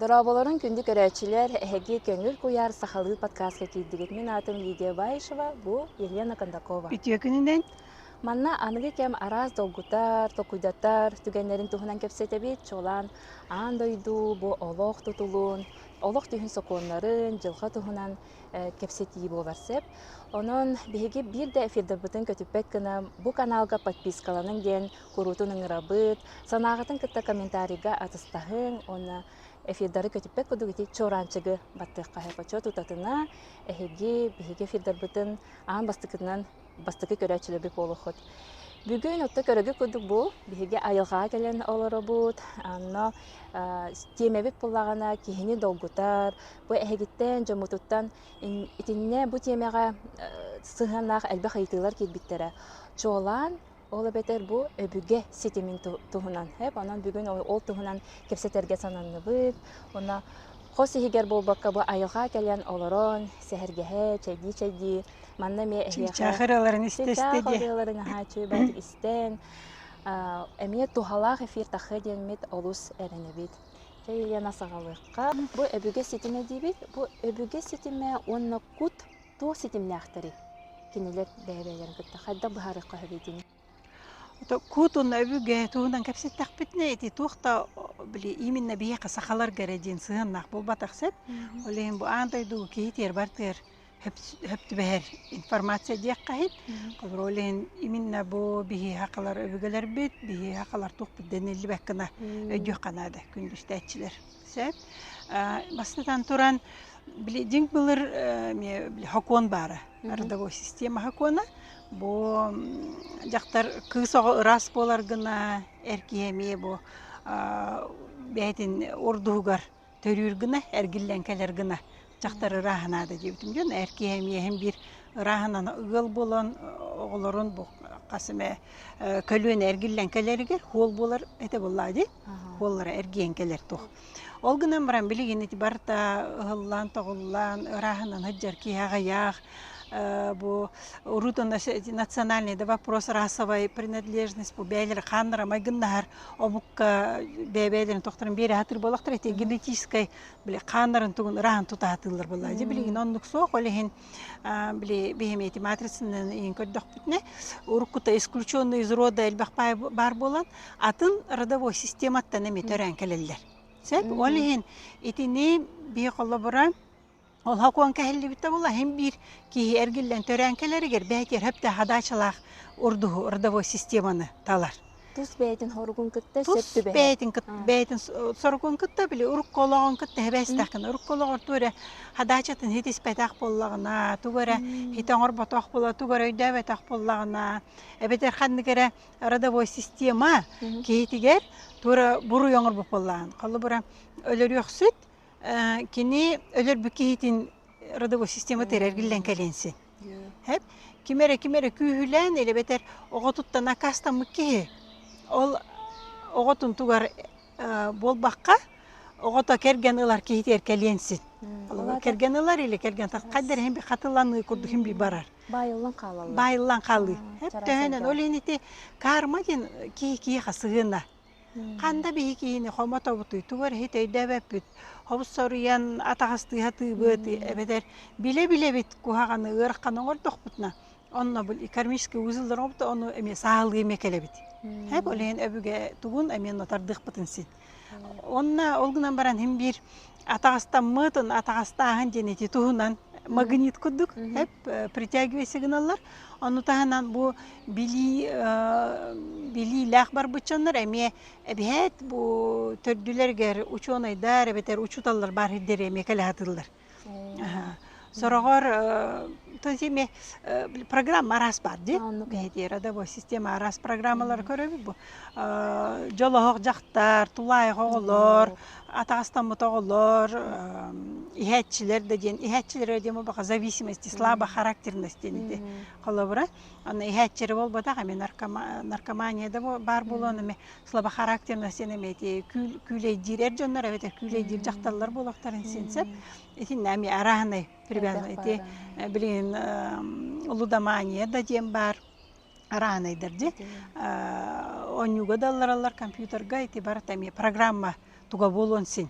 Дорооболорун күндү көрөөччүлэр, эһиги Көҥүл куйаар сахалыы подкастка киирдигит. Мин аатым Лидия Баишева, бу Елена Кондакова. Үтүө күнүнэн. Манна аныгы кэм араас долгутар, толкуйдатар түгэннэрин туһунан кэпсэтэбит. Чуолаан аан дойду бу олох тутулун, олох түһүн сокуоннарын, дьылҕа туһунан кэпсэтии буолар сөп. Онон биһиги биир да эфирдарбытын көтүппэт гына бу каналга подпискаланыҥ диэн куруутун ыҥырабыт. Санааҕытын кытта комментарийга атыстаһыҥ уонна эфирдары көтүппэт курдук ити чуораанчыгы баттыахха сөп. Оччо тутатына эһиги биһиги эфирдарбытын аан бастакытынан бастакы көрөөччүлэрбит буолуоххут. Бүгүн отто көрөгү курдук бу биһиги айылҕаҕа кэлэн олоробут. Онно тиэмэбит буллаҕына киһини долгутар. Бу эһигиттэн, дьоммутуттан итиннэ бу тиэмэҕэ сыһыаннаах элбэх ыйытыылар киирбиттэрэ. Чуолаан ол эбэтэр бу өбүгэ ситимин туһунан. Онон бүгүн ол туһунан кэпсэтэргэ сананныбыт. Уонна хос иһигэр буолбакка бу айылҕа кэлэн олорон, сэһэргэһэ, чэйдии-чэйдии Манна эмиэ эһиэхэ Чыычаах ырыаларын истэ-истэ чыычаах диэ. ырыаларын аһаа үчүгэй истэн, эмиэ туһалаах эфир тахыа диэммит олус эрэнэбит. Чэ, Елена саҕалыахха. Бу өбүгэ ситимэ диибит. Бу өбүгэ ситимэ уонна кут туох ситимнээхтэрий? Кинилэр бэйэ-бэйэлэрин кытта хайдах быһаарыахха сөбүй итини? Кут уонна өбүгэ туһунан кэпсэттэхпитинэ ити туох да били именно биһиэхэ сахаларга эрэ диэн сыһыаннаах буолбатах сөп. Ол иһин бу аан дойду киһи тиэр бартыгар хөп түбэһэр информация диэххэ иһит. Холобур, ол иһин именно бу биһи сахалар өбүгэлэрбит, биһи сахалар туохпут дэниллибэт гына өйдүөххэ наада күндүстээччилэр. Сөп. Бастатан туран, били дьиҥ былыр эмиэ хокуон баара, родовой система хокуона. Бу дьахтар кыыс оҕо ыраас буолар гына, эр киһи эмиэ бу бэйэтин урдуһугар төрүүр гына, эргиллэн кэлэр гына дьахтар ырааһа наада диэбитим дьон эр киһи эмиэ биир ырааһынан ыал буолан оҕолорун бу хас эмэ көлүөнэ эргиллэн кэлэригэр хуол буолар этэ буоллаа дии хуоллара эргийэн кэлэр туох ол гынан баран билигин ити барыта ыһыллаан-тоҕуллаан ырааһынан сылдьар киһи аҕыйах бу урут национальный да вопрос расовой принадлежность бу бэйэлэрэ хааннара майгыннаһар омукка бэйэ-бэйэлэрин тохторун биэрэ сатыыр буоллахтара ити генетическай били хааннарын тугун ырааһын тута сатыыллар буоллаа дьэ билигин оннук суох ол иһин били биһим эти матрицанан иһин көрдөхпүтүнэ уруккута исключенный из рода элбэх баар буолан атын родовой систематтан эмиэ төрөөн кэлэллэр сөп ол иһин итини биһи холобура Ол хокуон кэһиллибитэ буолла, иһин биир киһи эргиллэн төрөөн кэлэригэр бэйэтигэр сөптөөх хадаачалаах урдуһу родовой системаны талар. Тус бэйэтин хоругун кытта сөп Тус түбэһэр. бэйэтин бэйэтин соругун кытта били урукку олоҕун кытта хэбээстэххинэ урукку олоҕор тугу эрэ хадаачатын хитиспэтэх буоллаҕына, тугу эрэ хитэ оҥорботох буола, тугу эрэ өйдөөбөтөх буоллаҕына, эбэтэр ханнык эрэ родовой система киһитигэр тугу эрэ буруй оҥорбут буоллаҕын. Холобура, өлөрүөхсүт кини өлөрбүт киһитин родовой систематыгар эргиллэн кэлиэн син. Хэп ким эрэ ким эрэ күүһүлээн элэбэтэр оҕотуттан акаастаммыт киһи ол оҕотун тугар буолбакка оҕото кэргэн ылар киһитигэр кэлиэн син. Кэргэн ылар или кэргэн хайдар иһин би хатыланыы курдук иһин би барар. Баайыллан хаалаллар. Баайыллан хаалыы. Хэп төһөнөн ол иһин ити карма диэн киһи киһиэхэ сыһыана. Ханда биһи киһини хомотобутуй, тугу эрэ иһит өйдөөбөппүт, хобус соруйан атаҕастыы сатыыбыт, эбэтэр билэ-билэбит куһаҕаны ыараханы оҥордохпутуна, онно бу кармический узеллар оҥорбута, ону эмиэ саалыы эмиэ кэлэбит. Хэп ол иһин өбүгэ тугун эмиэ нотардыахпытын син. Онно ол гынан баран иһин биир атаҕастаммыт, атаҕастааһын диэн ити туһунан магнит курдук хэп притягивайся гыналлар. Ону таһынан бу билии билиилээх барбыт дьоннор эмиэ эбиһээт бу төрдүлэригэр учуонайдар эбэтэр учууталлар баар сирдэрэ эмиэ кэлэ сатыыллар. Сороҕор то есть эмиэ программа араас баар дии. Биһиги родовой система араас программалары көрөбүт бу. Дьолоһох дьахтар, тулаайах оҕолор, атаҕастаммыт оҕолор, иһээччилэр да диэн, иһээччилэр диэн буолбаха зависимости, слабохарактерность диэн ити холобура. Аны иһээччилэр буолбатах, эмиэ наркомания да баар буолуон эмиэ слабохарактерность диэн эмиэ ити күүлэйдиир эр дьоннор эбэтэр күүлэйдиир дьахталлар буолуохтарын син сөп. Итиннэ эмиэ арааһынай привязанный ити билигин лудомания да диэн баар араанайдар дии оонньууга да ыллараллар компьютерга ити барыта эмиэ программа туга буолуон син.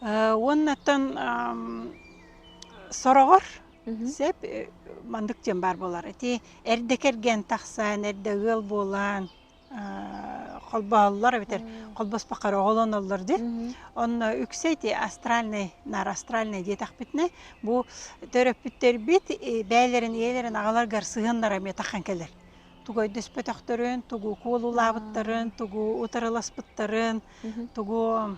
Уоннаттан сороҕор сөп маннык диэн баар буолар. Ити эрдэ кэргэн тахсан, эрдэ ыал буолан холбоһоллор эбэтэр холбоспокко эрэ оҕолоноллор дии. Онно үксэ ити астральный, наар астральный диэтэхпитинэ, бу төрөппүттэрбит бэйэлэрин ийэлэрин аҕаларыгар сыһыаннара эмиэ таххан кэлэр. Тугу өйдөспөтөхтөрүн, тугу куолулаабыттарын, тугу утарыласпыттарын, тугу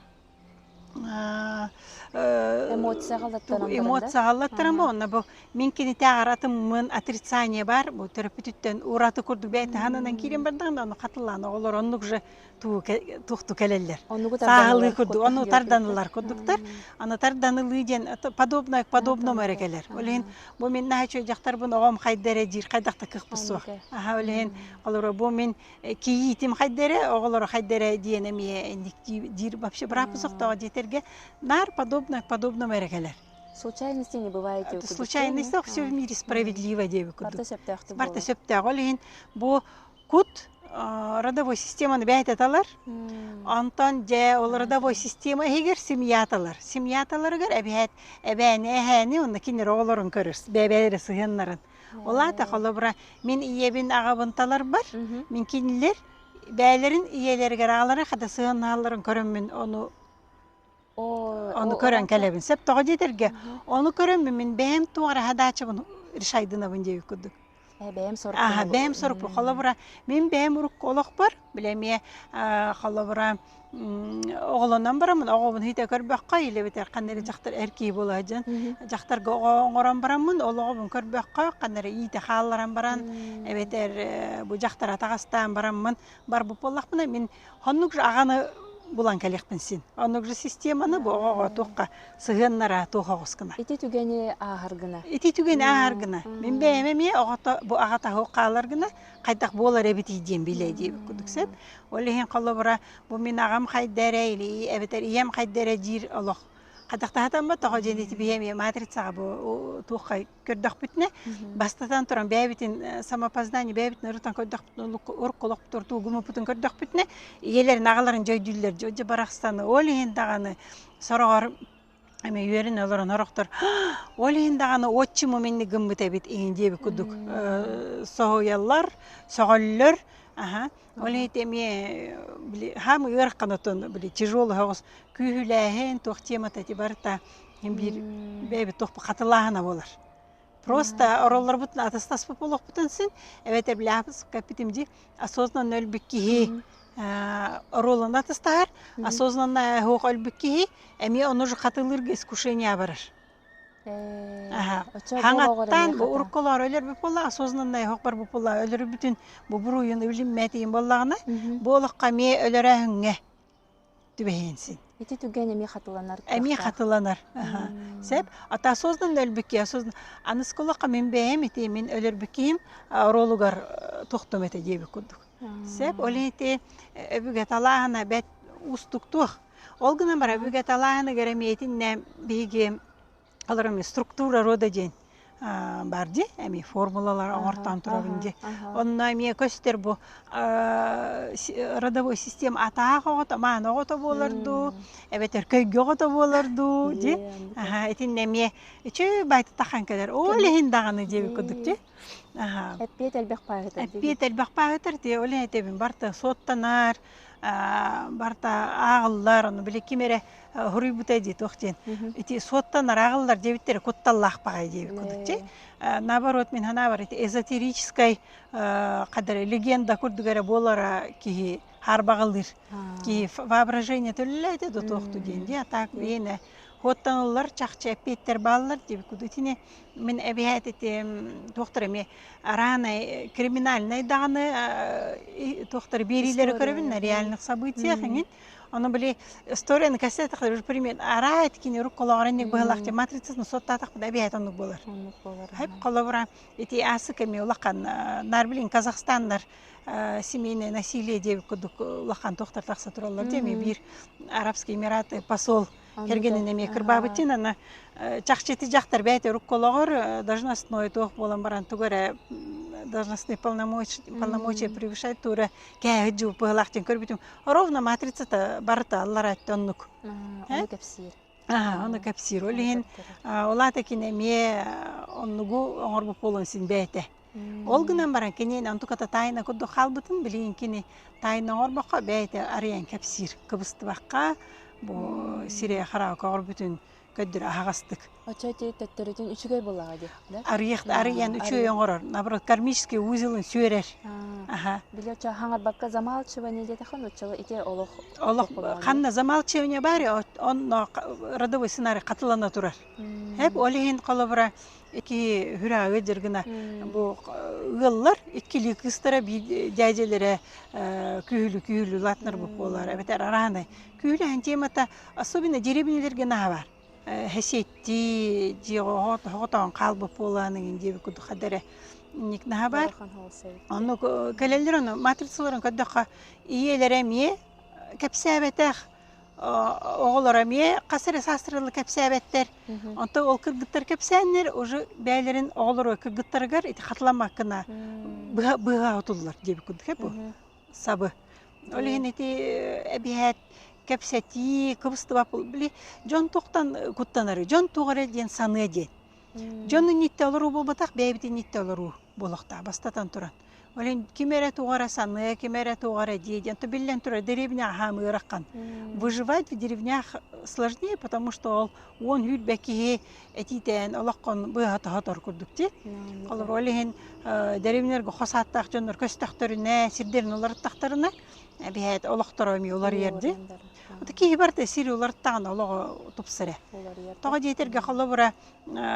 эмоцияҕа ыллаттаран бу онно бу мин кинитээҕэр атыммын отрицание бар бу төрөппүтүттэн ураты курдук бэйэтэ ханынан киирэн бардаҕына ону хатылаан оҕолор оннук же туохту кэлэллэр сааһылыы курдук ону тарданылар курдуктар аны тарданылыы диэн подобное к подобному эрэ кэлэр ол иһин бу мин наһаа үчүгэй дьахтарбын оҕом хайда эрэ диир хайдах да кыахпыт суох аха ол иһин олоро бу мин кийиитим хайда эрэ, оҕолоро хайда эрэ диэн эмиэ инник диир вообще бырааппы сохтоҕо диэтэргэ наар подобное к подобному эрэ кэлэр. Случайности не бывает Случайности все в мире справедливо диэби курдук. Барта сөптөөхтүк Барта сөптөөх. Ол иһин бу кут родовой системаны бэйэтэ талар. Онтон дьэ ол родовой система иһигэр семья талар. Семья таларыгар эбээт эбээни эһээни онно кинилэр оҕолорун көрөр, бэйэлэрэ сыһыаннарын. Ол аата холобура мин ийэбин аҕабын таларбар, мин кинилэр бэйэлэрин ийэлэригэр аҕалара хата сыһыаннаһалларын көрөммүн ону ону көрөн кэлэбин. Сөп тоҕо диэтэргэ, ону көрөммүн мин бэйэм туох эрэ хадаачыбын решайдынабын диэбит курдук. Бэйэм сорукпун Аха, бэйэм сорукпун. Холобура, мин бэйэм урукку олохпор, били эмиэ холобура оҕолонон бараммын оҕобун иитэ көрбөххө или эбэтэр ханна эрэ дьахтар эр киһи буола сылдьан дьахтарга оҕо оҥорон бараммын ол оҕобун көрбөххө ханна эрэ иитэ хаалларан баран эбэтэр бу дьахтар атаҕастаан бараммын барбыт буоллахпына мин оннук же аҕаны булан кэлиэхпин син оннук же системаны бу оҕоҕо туохха сыһыаннара туох оҕус гына Ити түгэни ааһар гына. Ити түгэни ааһар гына. Мин бэйэм эмиэ оҕото бу аҕата хаалар гына хайдах буолар эбитий диэн билэ диэбит курдук сөп. Ол иһин холобура бу мин аҕам хайда эрэ или эбэтэр ийэм хайда эрэ диир олох хайдахтаһатаммат тоҕо диэн ити биһи эмиэ матрицаҕа бу туохха көрдөхпүтүнэ бастатан туран бэйэбитин самопознание бэйэбитин ырытан көрдөхпүтүнэ урукку олохпутугар тугумуппутун көрдөхпүтүнэ ийэлэрин аҕаларын дьөйдүүллэр дьэ барахсаны ол иһин даҕаны сороҕор Эмиэ үөрэн олорон орохтор ол иһин даҕаны отчимым инник гыммыт эбит иһин диэбит курдук соһуйаллар, сөҕөллөр. Аха. Ол иһин эмиэ били хаамы ыарахан отон били тяжелый соҕус күүһүлээһин туох темата ити барыта биир бэйэбит туох хатылааһына буолар. Просто ороллорбутун атастаспыт буолуохпутун син, эбэтэр билээппит кэппитим дии, осознанно өлбүт киһи оруолун атастаһар, осознанно суох өлбүт киһи эмиэ ону же хатылыырга искушение барар. Хаҥаттан бу уруккулар өлөрбүт буолла, осознанно суох барбыт буолла, өлөрбүтүн бу буруйун билиммэтиин буоллаҕына, бу олоххо эмиэ өлөрөөһүҥҥэ түбэһиэн син. Ити түгэн эмиэ хатыланар Эмиэ хатыланар. Сөп. Ата осознанно өлбүт киһи осознанно аныскылыкка мин бэйэм ити мин өлөрбүт киһим оруолугар тохтум этэ диэбит курдук. Сөп. Ол ити өбүгэ талааһына бэт уустук туох. Ол гынан баран өбүгэ талааһыныгар эмиэ итиннэ биһиги Олор эмиэ структура рода диэн бар дии, эмиэ формулалар оҥортоон турабын дии. Онно эмиэ көстөр бу родовой система атаах оҕото, мааны оҕото буолар дуу, эбэтэр көйгө оҕото буолар дуу дии. Итиннэ эмиэ үчүгэй баайта тахан кэлэр. Ол иһин даҕаны диэбит курдук дии. Эппиэт элбэх пааһытар. Эппиэт элбэх пааһытар дии. Ол иһин этэбин барта суоттанар, барта ааҕыллар, ону били ким эрэ хоруйбута дии туох диэн ити суоттан арааҕыллар диэбиттэрэ кутталлаах баҕайы диэбит курдук дии наоборот мин санаабар ити эзотерическай хадары легенда курдук эрэ буолара киһи хаарбаҕалыыр киһи воображение төллөөтө да туохту диэн дии а так биэнэ хуоттаналлар чахчы эппиэттэр бааллар диэбит курдук итини мин эбиһээт ити туохтар эмиэ араанай криминальнай даҕаны туохтар биэриилэри көрөбүн на реальных событиях эҥин Ону били историяны кэссэтэх уже пример араа кини уруккулоҕор инник быһылаах дьэ матрицатын суоттаатахпына эбиһээт оннук буолар. Оннук буолар. Хэп холобура ити аасы кэми улахан нар билин Казахстаннар семейное насилие диэбит курдук улахан туохтар тахса тураллар дии эми биир Арабские Эмираты посол кэргэнин эмиэ кырбаабыт дии аны чахчы ити дьахтар бэйэтэ уруккулоҕор должностной туох буолан баран тугу эрэ должностные полномочия превышать тура кээһит дьууппуһалаах диэн көрбүтүм ровно матрицата барыта аллара өттө оннук Ону кэпсиир. Ону кэпсиир. Ол иһин ол аата кини эмиэ оннугу оҥорбут буолуон син бэйэтэ. Ол гынан баран кини онтуката тайна курдук хаалбытын билигин кини тайна оҥорбокко бэйэтэ арыйан кэпсиир. Кыбыстыбакка бу сирэйэ хараҕа көҕөрбүтүн көрдөрө аһаҕастык. Оччо ити төттөрүтүн үчүгэй буоллаҕа дии, да? Арыйах арыйан үчүгэй оҥорор. Наоборот, кармический узелын сүөрэр. Аха. Били оччо хаҥарбакка замалчивание диэтэххин оччо ити олох Олох ханна замалчивание баар, онно родовой сценарий хатылана турар. Хеп ол иһин холобура ики хүрээҕи дьыргына бу ыаллар иккилии кыыстара биир дьээдьэлэрэ күүһүлү күүһүлү латнар буолар эбэтэр араанай күүһүлэһин темата особенно деревнялэргэ наһаа баар хэсиэттии дьиэҕэ оҕотоон хаалбыт буолаан иҥин диэбит курдук хадэрэ инник наһаа баар оннук кэлэллэр ону матрицаларын көрдөххө ийэлэрэ эмиэ кэпсээбэтэх оҕолоро эмиэ хас эрэ саастарылы кэпсээбэттэр онтон ол кыргыттар кэпсээннэр уже бэйэлэрин оҕолоро кыргыттарыгар ити хатыламмаккына быһа быһа отуллар диэбит курдук бу сабы ол иһин ити эбиһээт кэпсэтии кыбыстыбап били дьон туохтан куттанары дьон туох эрэ диэн саныа диэн дьон инниттэ олоруу буолбатах бэйэбит инниттэ олоруу буолуохтаах бастатан туран ол иһин ким эрэ туох эрэ саныа ким эрэ туох эрэ диэ диэн то биллэн турар дэриэбинэҕэ хаамыы ыарахан выживать в деревнях сложнее потому что ол уон сүүрбэ киһи этиитээн олоххун быыһа тоһотор курдук дии. Холобур, ол иһин дэриэбинэлэргэ хос ааттаах дьоннор көстөхтөрүнэ, сирдэрин уларыттахтарына, эбиһээт олохторо эмиэ уларыйар дии. Ото киһи барыта сири уларыттаҕына олоҕо тупсар. Тоҕо диэтэргэ холобура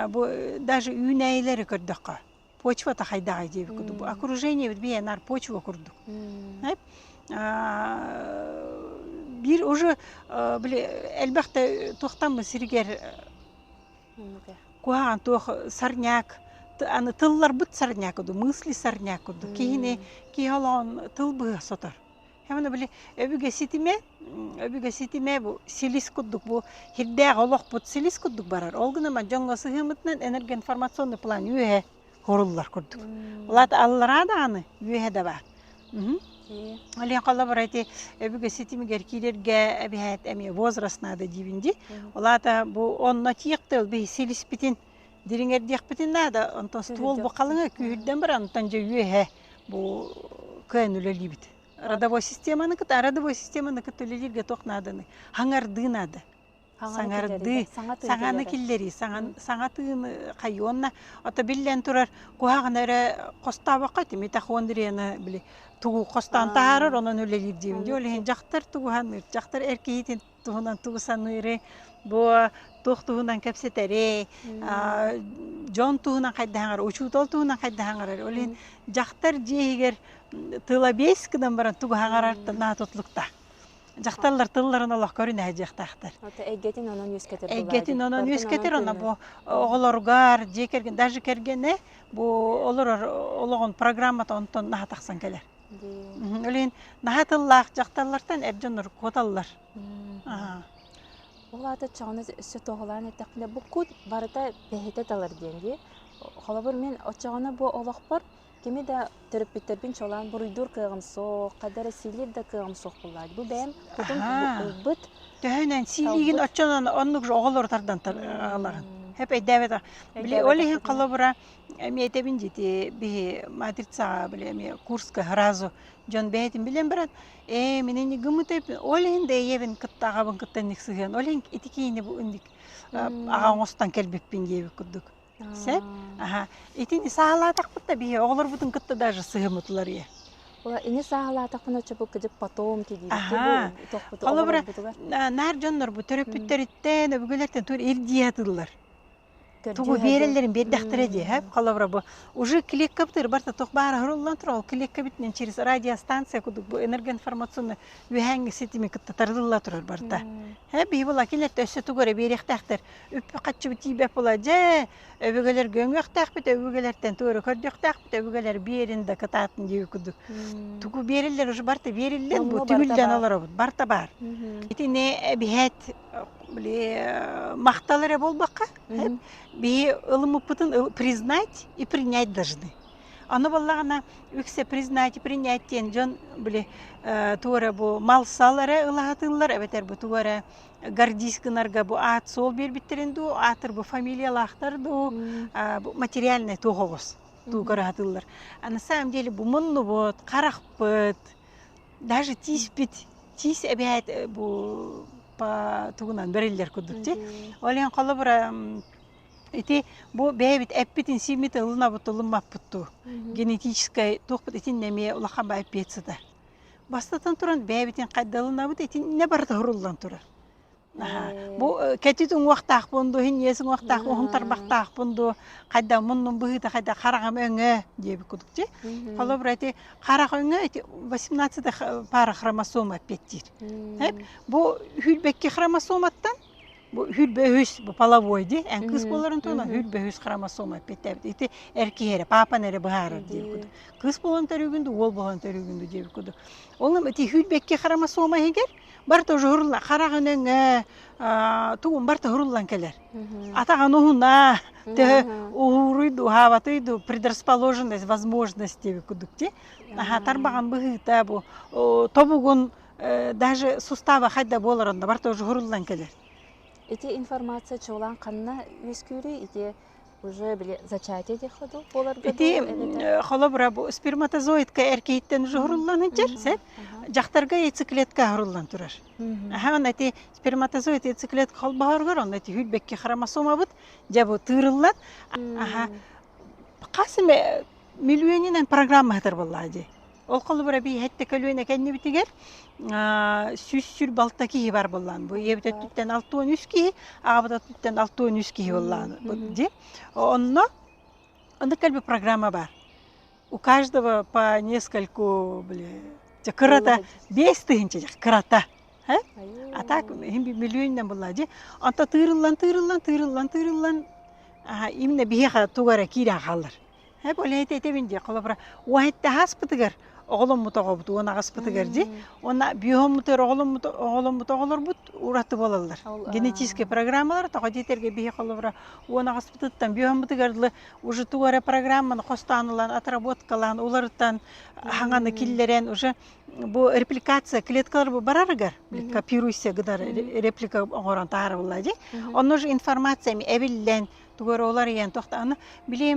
бу даже үүнээйилэри көрдөххө почвата хайдаҕай диэбит курдук. Бу окружение бит нар почва курдук. Биир уже били элбэхтэ туохтаммы сиригэр куһаҕан туох сорняк аны тылларбыт сорняк курдук мысли сорняк курдук киһини киһи олоҕун тыл быһа сотор Эмне били өбүгэ ситимэ, өбүгэ ситимэ бу силис курдук бу хирдээх олохпут силис курдук барар. Ол гынан дьоҥҥо сыһыаммытынан энергоинформационный план үөһэ хоруллар курдук. Улаат аллараа даҕаны үөһэ да баар. Олен холобура ити өбүгэ ситимигэр киирэргэ эбиһээт эмиэ возраст надо диибин дии. Улаата бу онно тиэхтэл биһи силиспитин дириҥэрдиэхпитин наада. Онтон ствол бу халыҥа күүһүрдэн баран онтон дьэ үөһэ бу кыайан үлэлиибит. Родовой системаны кытта родовой системаны кытта үлэлииргэ туох нааданы? Хаҥардыы наада. Саҥардыы, саҥаны киллэрии, саҥа тыыны хайыонна. Ото биллэн турар куһаҕаны эрэ хостообокко ити митохондрияны били тугу хостоон таһаарар, онон үлэлиир диибин. Ол иһин дьахтар тугу саныыр, дьахтар эр киһитин туһунан тугу саныырый, бу туох туһунан кэпсэтэрий, дьон туһунан хайдаһаҥар, учуутал туһунан хайдаһаҥарар. Ол иһин дьахтар дьиэ иһигэр тыла биэс гынан баран тугу хаҥарар наһаа тутлукта. Дьахталлар тылларын олох көрүнэ дьиэхтаахтар. Эйгэтин онон үөскэтэр. Эйгэтин онон үөскэтэр, онно бу оҕолоругар, дьиэ кэргэн, даже кэргэнэ бу олорор олоҕун программата онтон наһаа тахсан кэлэр. Ол иһин наһаа тыллаах дьахталлартан эр дьоннор куоталлар. Ол аата чаҕына өссө туоһулаан эттэхпинэ, бу кут барыта бэйэтэ талар диэн дии. Холобур, мин оччоҕуна бу олохпор кими да төрөппүттэрбин чолоон буруйдуур кыаҕым суох, хайда эрэ сиилиир да кыаҕым суох буоллаҕа. Бу бэйэм кутум ылбыт. Төһөнөн сиилиигин оччонон оннук же оҕолору тардан аҕалаҕын. Хэп өйдөөбөтөх. Били ол иһин холобура эмиэ этэбин дии биһи матрицаҕа били эмиэ курска сразу дьон бэйэтин билэн баран ээ мин инник гыммыт ол иһин да ийэбин кытта аҕабын кытта инник сыһыан ол иһин ити киһини бу инник аҕа оҥостон кэлбиппин диэбит курдук сөп аха итини саалаатахпыт да биһи оҕолорбутун кытта даже сыһыммытылар ийэ Ини сааһылаатахпына чопу кыдьык потомки диибит Холобура наар дьоннор бу төрөппүттэриттэн өбүгэлэртэн тур ирдии сатыыллар Тугу биэрэллэрин биэрдэхтэрэ дии, һэ? Холобура бу уже клеткабытыгар барыта туох баара оһоруллан турар, ол клеткабытынан через радиостанция курдук бу энергоинформационный үөһээҥҥи ситими кытта тардылла турар барыта. Һэ, биһи була кинилэртэ өссө тугу эрэ биэриэхтээхтэр. Үппү-хаччыбыт тиийбэт була, дьэ, өбүгэлэргэ өҥүөхтээхпит, өбүгэлэртэн тугу эрэ көрдүөхтээхпит, өбүгэлэр биэрин да кытаатын диэбит курдук. Тугу биэрэллэр уже барыта биэриллэн, бу түмүллэн олоробут, барыта баар. Итини эбиһээт били махтал эрэ буолбакка биһи ылыммыппытын признать и принять должны. Ону буоллаҕына үксэ признать принять диэн дьон били тугу эрэ бу мал-сал эрэ ылаһатыыллар эбэтэр бу тугу эрэ гордись гынарга бу аат-суол биэрбиттэрин дуу, аатыр бу фамилиялаахтар дуу, бу материальный туох оҕус дуу көрө А на самом деле бу муннубут, харахпыт, даже тииспит, тиис эбээт бу по тугунан бэриллэр курдук ти. Ол иһин холобура ити бу бэйэбит эппитин сииммит ылынабыт ылыммаппыт дуу генетическай туохпут итиннэ эмиэ улахан баай эппиэт сытар. Бастатан туран бэйэбитин хайдалынабыт итиннэ барыта суруллан турар. Бу кэтит уҥуохтаахпын дуу, иһин уҥуохтаахпын, уһун тарбахтаахпын дуу, хайда муннум быһыыта хайда хараҕым өҥө диэбит курдук дии. Холобура ити харах өҥө ити 18 пара хромосома эппиэттиир. Бу хүрбэкки хромосоматтан бу хүрбэ үс бу половой дии эн кыыс буоларын туһунан хүрбэ үс хромосома эппиэттээбит. Ити эр киһи эрэ паапан эрэ быһаарар диэбит курдук. Кыыс буолан төрүүгүн дуу, уол буолан төрүүгүн дуу диэбит курдук. Ол ити хүрбэкки хромосома иһигэр барыта уже хуруллан хараҕын өҥө тугун барыта хуруллан кэлэр. Атаҕын уһуна, төһө уһууруй дуу, хаабатый дуу, предрасположенность, возможность диэбит курдук дии. Аха тарбаҕын быһыыта бу тобугун даже сустава хайда буолар онно барыта уже хуруллан кэлэр. Ити информация чуолаан ханна үөскүүрүй? Ити уже били зачатие диэххэ дуу буоларга Ити холобура бу сперматозоидка эр киһиттэн уже хуруллан сылдьар, сеп. Дьахтарга яйцеклетка хуруллан турар. Аха онно ити сперматозоид яйцеклетка холбоһоругар онно ити хүрбэкки хромосомабыт дьэ бу тыырыллан аха хас эмэ миллионинан программа сытар буоллаҕа дии. Ол холобура бииһэттэ көлүөнэ кэннибитигэр 146 киһи бар буоллаан. Бу ийэбит өттүттэн 63 киһи, аҕабыт өттүттэн 63 киһи буоллаан дии. Онно онно кэлби программа бар. У каждого по нескольку, били, кырата 5000 кырата. А так миллионнан буолла дии. Онто тыырыллан, тыырыллан, тыырыллан, тыырыллан, именно биһиэхэ туга эрэ киирэн хаалар. Һэп ол иһин этэбин дии, холобура, уоһитте ааспытыгар оҕоломмут оҕобут уон аҕыспытыгар дии, уонна бүөһүммутугар оҕоломмут оҕоломмут оҕолорбут ураты буолаллар. Генетическэй программалар тоҕо диэтэргэ биһи холобура уон аҕыспытыттан бүөһүммутугар дылы уже тугу эрэ программаны хостоон ылан, отработкалаан, уларытан, хаҥаны киллэрэн уже бу репликация клеткалар бу барарыгар копируйся гынар реплика оҥорон таһаарылла дии. Онно уже информация эбиллэн тугу эрэ уларыйан тохтоно били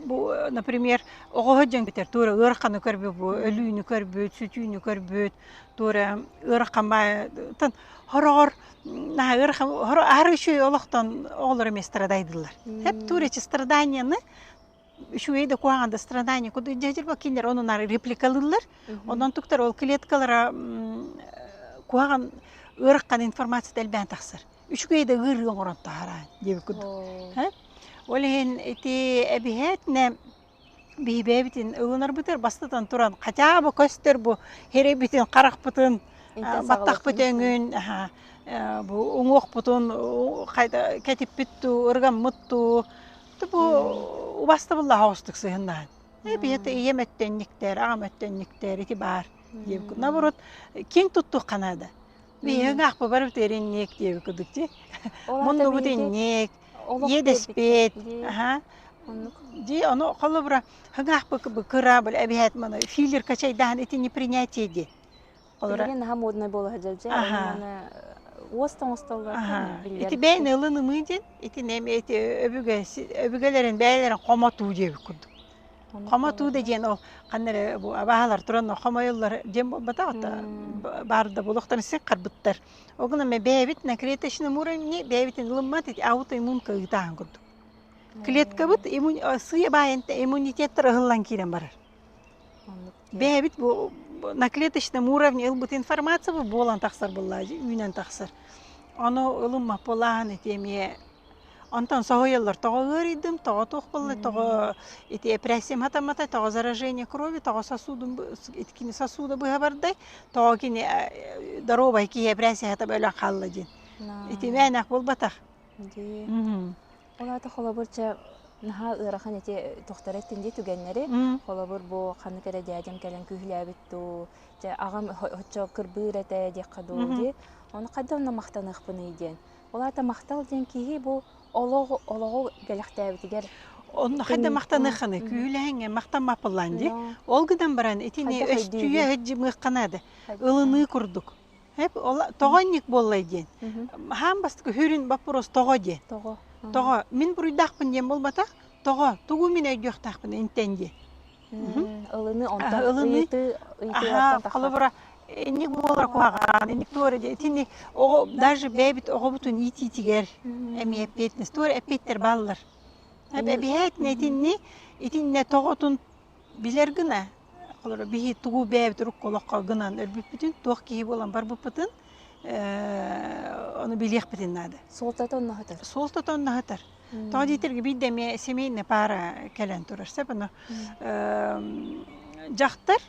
бу например оҕо дьон бүтэр туора ыараханы көрбүт бу өлүүнү көрбүт сүтүүнү көрбүт туора ыарахан баайтан хороҕор наһаа ыарахан аһары үчүгэй олохтон оҕолор эмиэ страдайдылар хеп туора страданияны үчүгэй да куһаҕан да страдание курдук дьэдьир кинилэр ону наар репликалыыллар онон туктар ол клеткалара куһаҕан ыарахан информация элбээн тахсар үчүгэй да ыарыы оҥорон таһараан диэбит курдук. Ол иһин ити эбиһээтинэ биһибэбитин ылынарбытыгар бастатан туран хотя бы көстөр бу хирэйбитин харахпытын баттахпыт өҥүн бу уҥуохпутун кэтиппит дуу ыргаммыт дуу бу убастабыллаах оҕустук сыһыннаан эбиэт ийэм өттөннүктэр аҕам өттөннүктэр ити баар диэбит наоборот киэҥ туттуохха наада Биһиги аахпабар бүтэринниэк диэбит курдук дии. Муннубут инниэк, иэдэспит, аха. Дии ону холобура хыгаахпы кыра били эбиһээт маны филлер качайдаһан ити непринятие дии. Холобура Билигин наһаа модный буола сылдьар дьэ. Оны уос тоҥостоллор Ити бэйэн ылын ымыы диэн ити нэм ити өбүгэ өбүгэлэрин бэйэлэрин хомотуу диэбит курдук. Хомотуу да диэн ол ханна эрэ бу абааһылар туран хомойоллор диэн буолбатах баар да буолуохтарын син харбыттар. Ол гынан бэйэбит на клеточном уровне бэйэбитин ылыммат ити аутоиммунка ыытааһын курдук. Клеткабыт сыыйа баайан иммунитеттар ыһыллан киирэн барар. Бэйэбит бу на клеточном уровне ылбыт информация бу буолан тахсар буоллаа үүнэн тахсар. Ону ылыммат буолааһын ити эмиэ Онтон соһуйаллар, тоҕо ыарыйдым, тоҕо туох буолла, тоҕо ити эпэрээссийэм хатаммата, тоҕо заражение крови, тоҕо сосудум ити кини сосуда быһа бардай, тоҕо кини доруобай киһи эпэрээссийэ хатап өлөн хаалла диэн. Ити мээнэх буолбатах. Дии. Ол аата холобур чэ наһаа ыарахан ити тохторо эттин дии түгэннэри. Холобур бу ханнык эрэ дядям кэлэн күүһүлээбит дуу, чэ аҕам оччо кырбыыр этэ диэххэ дуу дии. Ону хайдах онно махтаныахпыный диэн. Ол аата махтал диэн киһи бу олоҕу олоҕу бэлэхтээбитигэр. Онно хайда махтаныахханы, күүһүлэһиҥҥэ махтаммаппыллаан дии. Ол гынан баран итини Хайдах өстүйэ өйдүүгүн? сылдьымыахха наада. Ылыныы курдук. Эп ол тоҕо инник буоллай диэн. Хаан бастакы хүрүн боппуруос тоҕо диэн. Тоҕо? Тоҕо? Мин буруйдаахпын диэн буолбатах. Тоҕо? Тугу мин өйдүөхтээхпин интэн диэн. Ылыныы онтон Ылыныы. ыйытыы Аһаа, ыйытыылартан тахсар. холобура, инник буолар куһаҕан, инник туора диэн. Итини оҕо даже бэйэбит оҕобутун иитиитигэр эмиэ эппиэтинэс. Туора эппиэттэр бааллар. Эбиһээтинэ итинни итиннэ тоҕотун билэр гына холобура биһи тугу бэйэбит урукку олоххо гынан өлбүппүтүн, туох киһи буолан барбыппытын ону билиэхпитин наада. Суолтата онно сытар. Суолтата онно сытар. Тоҕо диэтэргэ биирдэ эмиэ семейный пара кэлэн турар сөп ону дьахтар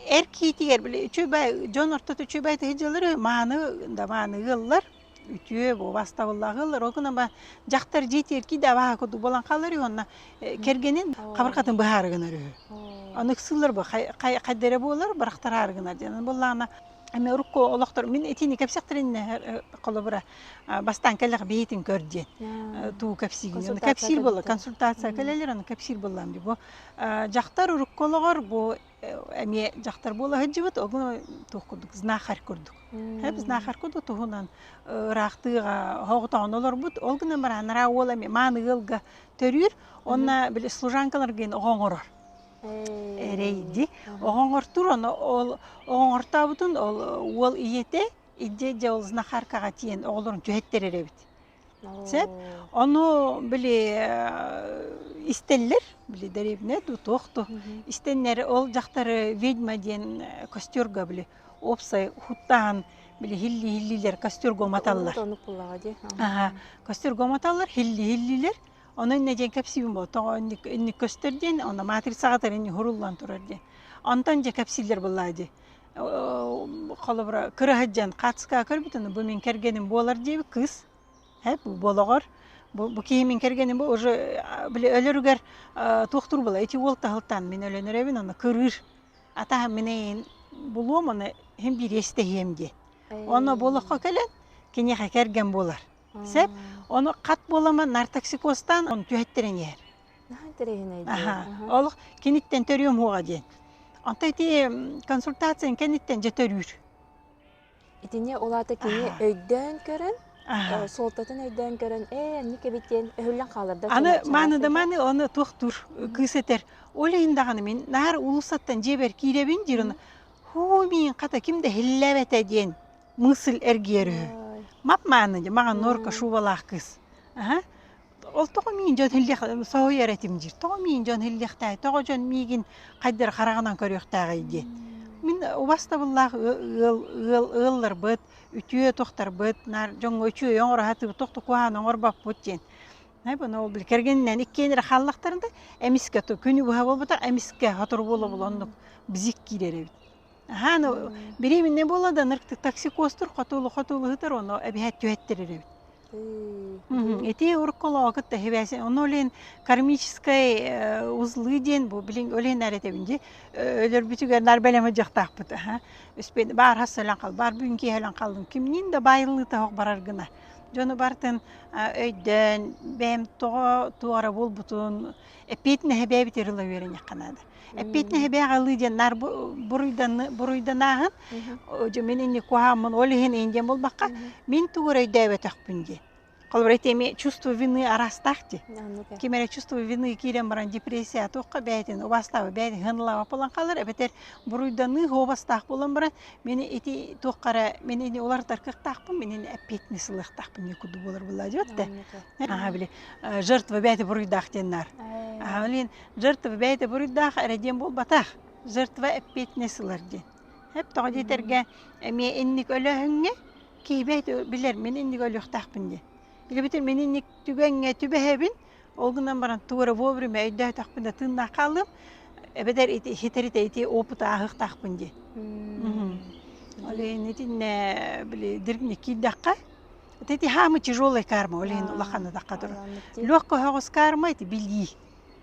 эр киитигэр били үчүгэй дьон ортото үчүгэй тыһыдьалар мааны да мааны ыаллар үтүө буобастабыллаах ыаллар ол гынан баран дьахтар дьиэтигэр киирдэ абааһы курдук буолан хаалар үһү уонна кэргэнин хабырҕатын быһаары гынар үһү аны ыксыыллар бу хайда эрэ буолар бырахтараары гынар диэн буоллаҕына эмиэ урукку олохтор мин итини кэпсэхтэринэ холобура бастаан кэллэх биһитин көр диэн туу кэпсиигин кэпсиир буолла консультация кэлэлэр аны кэпсиир буоллаам дии бу дьахтар урукку олоҕор бу эмиэ дьахтар буола сылдьыбыт, ол туох курдук знахарь курдук. Знахарь курдук туһунан ыраахтыыга хоҕутоҕун олорбут. Ол гынан баран анараа уол эмиэ мааны ыалга төрүүр. Онно били служанкаларгын оҕо оҥорор. Эрэйди. Оҕо оҥортуур, ону ол оҕо оҥортообутун ол уол ийэтэ иддьэ ол знахаркаҕа тиийэн оҕолорун түһэттэрэр эбит. Сөп. Ону били истэллэр, били дэриэбинэ дуу, туох дуу. Истэннэр ол дьахтары ведьма диэн костерга били уопсай хуттаан били хилли-хиллилэр костерга уматаллар. Оннук буоллаҕа дии. Аха, костерга уматаллар, хилли-хиллилэр. Ону иннэ диэн кэпсиибин буо, тоҕо инник инник көстөр диэн, онно матрицаҕа инник хуруллан турар диэн. Онтон дьэ кэпсииллэр буоллаа дии. Холобура, кыра сылдьан хаацкаа көрбүт, бу мин кэргэним буолар диэбит кыыс. Бу болоҕор бу киһи мин кэргэним бу уже били өлөрүгэр туохтуур була ити уол таһылтаан мин өлөн эрэбин аны кырыыр атаһа мин эйин булуом аны иһин биир эстэһиэм диэн. Онно болоххо кэлэн киниэхэ кэргэн буолар. Сөп. Ону хат буолама нартоксикозтаан ону түһэттэрэн иһэр. Наһаа интэриэһинэй дии. Аха. Ол киниттэн төрүөм уоҕа диэн. Онто ити консультациян кэнниттэн дьэ төрүүр. Итини ол аата кини өйдөөн көрөн, суолтатын өйдөөн көрөн, ээ, анник эбит диэн өһүллэн хаалар да Аны мааны да мааны оны туохтуур кыыс этэр. Ол иһин даҕаны мин наар улуусаттан дьиэбэр киирэбин диир оны хуу миин хата ким да иһиллээбэтэ диэн мысль эргийэр үһү. Мап-мааны дьэ маҕан норка шубалаах кыыс. Аха. Ол тоҕо миин дьон иһиллиэх соһуйар этим диир. Тоҕо миин дьон иһиллиэхтээх, тоҕо дьон миигин хайдары хараҕынан көрүөхтээҕий диэн. Мин убастабыллаах ыал ыал ыалларбыт, үтүө тохтарбыт, наар дьоҥҥо үчүгэй оҥоро сатыыбыт, туох да куһаҕаны оҥорбоппут диэн. Ол били кэргэнинэн иккиэн эрэ хааллахтарына эмискэ күнү быһа буолбатах, эмискэ сотору буола-буола оннук бзик киирэр эбит. Аһаа, ну, беременная буолла да токсикозтур хотуулу-хотуулу ыһытар, ону эбиһээт түһэттэрэр эбит. Ити урукку кытта хибээсин, ону олен кармическай узлы диэн бу билин олен эрэтэбин ди өлөрбүтүгэр нар бэлэм дьахтаахпыт аха. Үспен бар хас өлөн хал, бар бүгүн киһи өлөн халлым. Кимнин да байыллыыта хох барар гына. Дьону бартын өйдөөн, бэйэм тоҕо туора буолбутун, эппиэтинэһи бэйэбит ырыла үөрэниэххэ наада. Эппиэтинэһи бэйэҕэ ылыы диэн наар буруйданааһын, дьэ мин инник куһааммын, ол иһин иин диэн буолбакка, мин тугу эрэ өйдөөбөтөхпүн диэн. Холобура, ити эмиэ чувство вины араастаах дии. Ким эрэ чувство вины киирэн баран депрессия туохха бэйэтин убаастаабы бэйэтин хыналаабат буолан хаалар, эбэтэр буруйданыы хуобастаах буолан баран, мин ити туохха эрэ мин ини уларытар кыахтаахпын, мин ини эппиэтинэс ылыахтаахпын диэн курдук буолар буоллаа диэбит да. Аха били жертва бэйэтэ буруйдаах диэн наар. Аха билин жертва бэйэтэ буруйдаах эрэ диэн буолбатах. Жертва эппиэтинэс ылар диэн. Эп тоҕо диэтэргэ эмиэ инник өлөөһүҥҥэ киһи бэйэтэ билэр мин инник өлүөхтээхпин диэн. Илэбитин мин инник түгэҥҥэ түбэһэбин, ол гынан баран тугу эрэ вовремя өйдөөтөхпүнэ тыыннаах хаалыам, эбэтэр ити хитэритэ ити опыт ааһыахтаахпын диэн. Ол иһин итиннэ били дириҥник киирдэххэ, ити хаамы тяжелая карма, ол иһин улахан атахха турар. Легкая оҕус карма ити билии.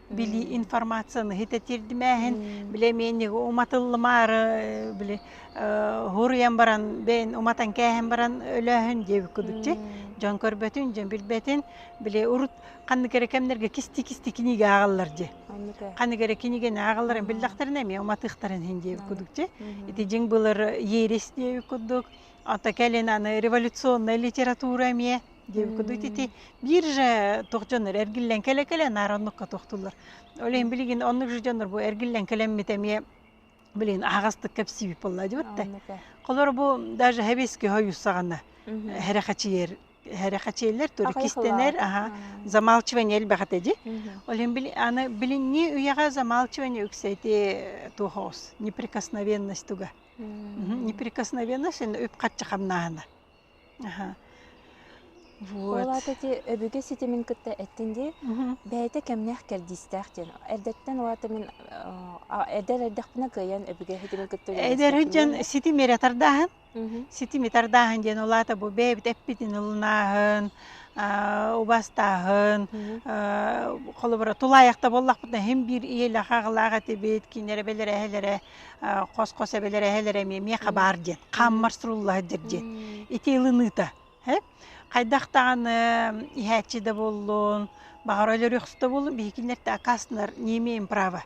Билии информацияны хитэ тиэрдимээһин, били эмиэ уматыллымаары, били хуруйан баран, бэйэн уматан кээһэн баран өлөөһүн диэбит курдук дьон көрбөтүн, дьон билбэтин, били урут ханнык эрэ кэмнэргэ кисти-кисти кинигэ ааҕаллар дии. Ханнык эрэ кинигэни ааҕалларын биллэхтэринэ эмиэ уматыахтарын иһин диэбит курдук дии. Ити дьиҥ былыр ересь диэбит курдук, ата кэлин аны революционная литература эмиэ диэбит курдук ити биир же туох дьоннор эргиллэн кэлэ-кэлэ наар оннукка туохтуллар. Ол иһин билигин оннук же дьоннор бу эргиллэн кэлэммит эмиэ билигин аһаҕастык кэпсиибит буолла дии бутта. Холор бу даже хэбиски хойус саҕана хэрэхэчийэр хэрэхэчиэллэр тур кистэнэр аха замалчивание элбэх этэ дии. Ол иһин аны билиҥҥи үйэҕэ замалчивание үксэти туох оҕус неприкосновенность туга. Неприкосновенность үп-харчы хамнааһына. Вот. Ол аата ити өбүгэ ситимин кытта эттин дии, бэйэтэ кэмнээх кэрдиистээх диэн. Эрдэттэн ол аата мин эдэр эрдэхпинэ кыайан өбүгэ ситимин кытта Эдэр дьон ситим эрэ тардааһын. Ситими тардааһын диэн ол аата бу бэйэбит эппитин ылынааһын, убастааһын, холобура тулаайахта буоллахпытына иһин биир ийэлээх аҕалаах этибит, кинилэр эбэлэрэ эһэлэрэ хос-хос эбэлэрэ эһэлэрэ эмиэ миэхэ баар диэн хааммар сурулла сылдьар диэн ити ылыныыта хайдах даҕаны иһээччи да буоллун баҕар өлөрүөхсүт да буоллун биһикиннэртэ оказаннар не имеем права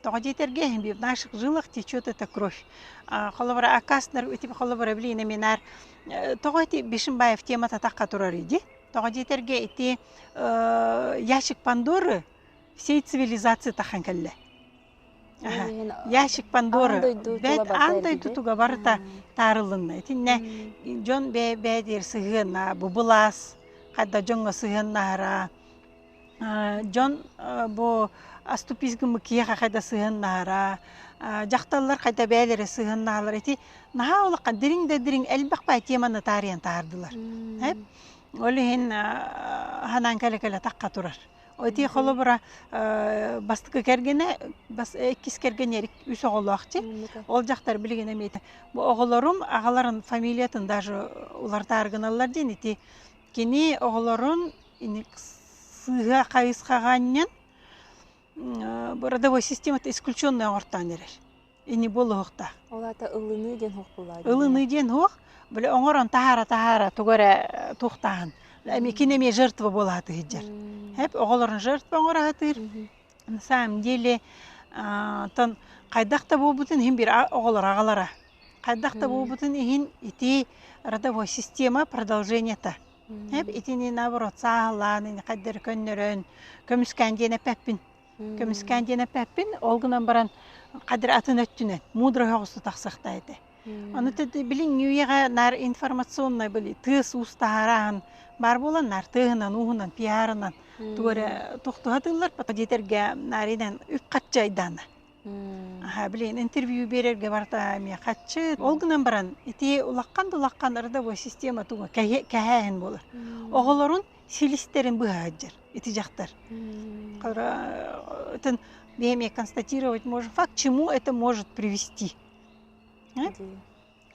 тоҕо диэтэргэ в наших жилах течет эта кровь холобура оказаннар ити холобура билигин эминаар тоҕо ити Бишимбаев темата тахха турар иди тоҕо диэтэргэ ити ящик Пандоры всей цивилизации тахан кэллэ Ящик Пандоры бэт аан дойду туга барыта таарылынна. Итиннэ дьон бэйэ-бэйэтигэр сыһыана, бу былаас хайда дьоҥҥо сыһыаннаһара, дьон бу оступись гыммыт киһиэхэ хайда сыһыаннаһара, дьахталлар хайда бэйэлэрэ сыһыаннаһаллар. Ити наһаа улахан дириҥ да дириҥ элбэх баай теманы таарыйан таһаардылар. Ол иһин ханаан кэлэ-кэлэ тахха турар. Ити холобура бастакы кэргэнэ, иккис кэргэнэ үс оҕолоох дии. Ол дьахтар билигин эмиэ бу оҕолорум аҕаларын фамилиятын даже уларытаары гыналлар диэн ити кини оҕолорун сыыһа хайысхаҕа анньан родовой системата исключенный оҥортоон эрэр. Ини буолуохтаах. Ол аата ылыныы диэн суох буоллаҕа Ылыныы диэн суох. Били оҥорон таһаара-таһаара тугу эрэ туохтааһын. Эми кини эмиэ жертва буола сатыыр. Хэп оҕолорун жертва оҥоро сатыыр. На самом деле тон хайдах да буолбутун иһин бир оҕолор аҕалара. Хайдах да буолбутун иһин ити родовой система продолжениета. Хэп итини наоборот сааһылаан, ини хайдары көннөрөн, көмүскээн диэн эппэппин. Көмүскээн диэн эппэппин, ол гынан баран хадыр атын өттүнэн мудро оҕусту тахсыахтаа этэ. Ону билиҥҥи үйэҕэ наар информационнай били тыас уус таһаараһын баар буолан наар тыаһынан ууһунан пиарынан тугу эрэ тохтуһа тыыллар диэтэргэ нааринэн үп хаччы айдаана. Аха билин интервью биэрэргэ барта эмиэ хаччы. Ол гынан баран ити улаххан да улаххан родовой система туга кэһээһин буолар. Оҕолорун силистерин быһа сылдьар ити дьахтар. Это эмиэ констатировать можем факт, чему это может привести.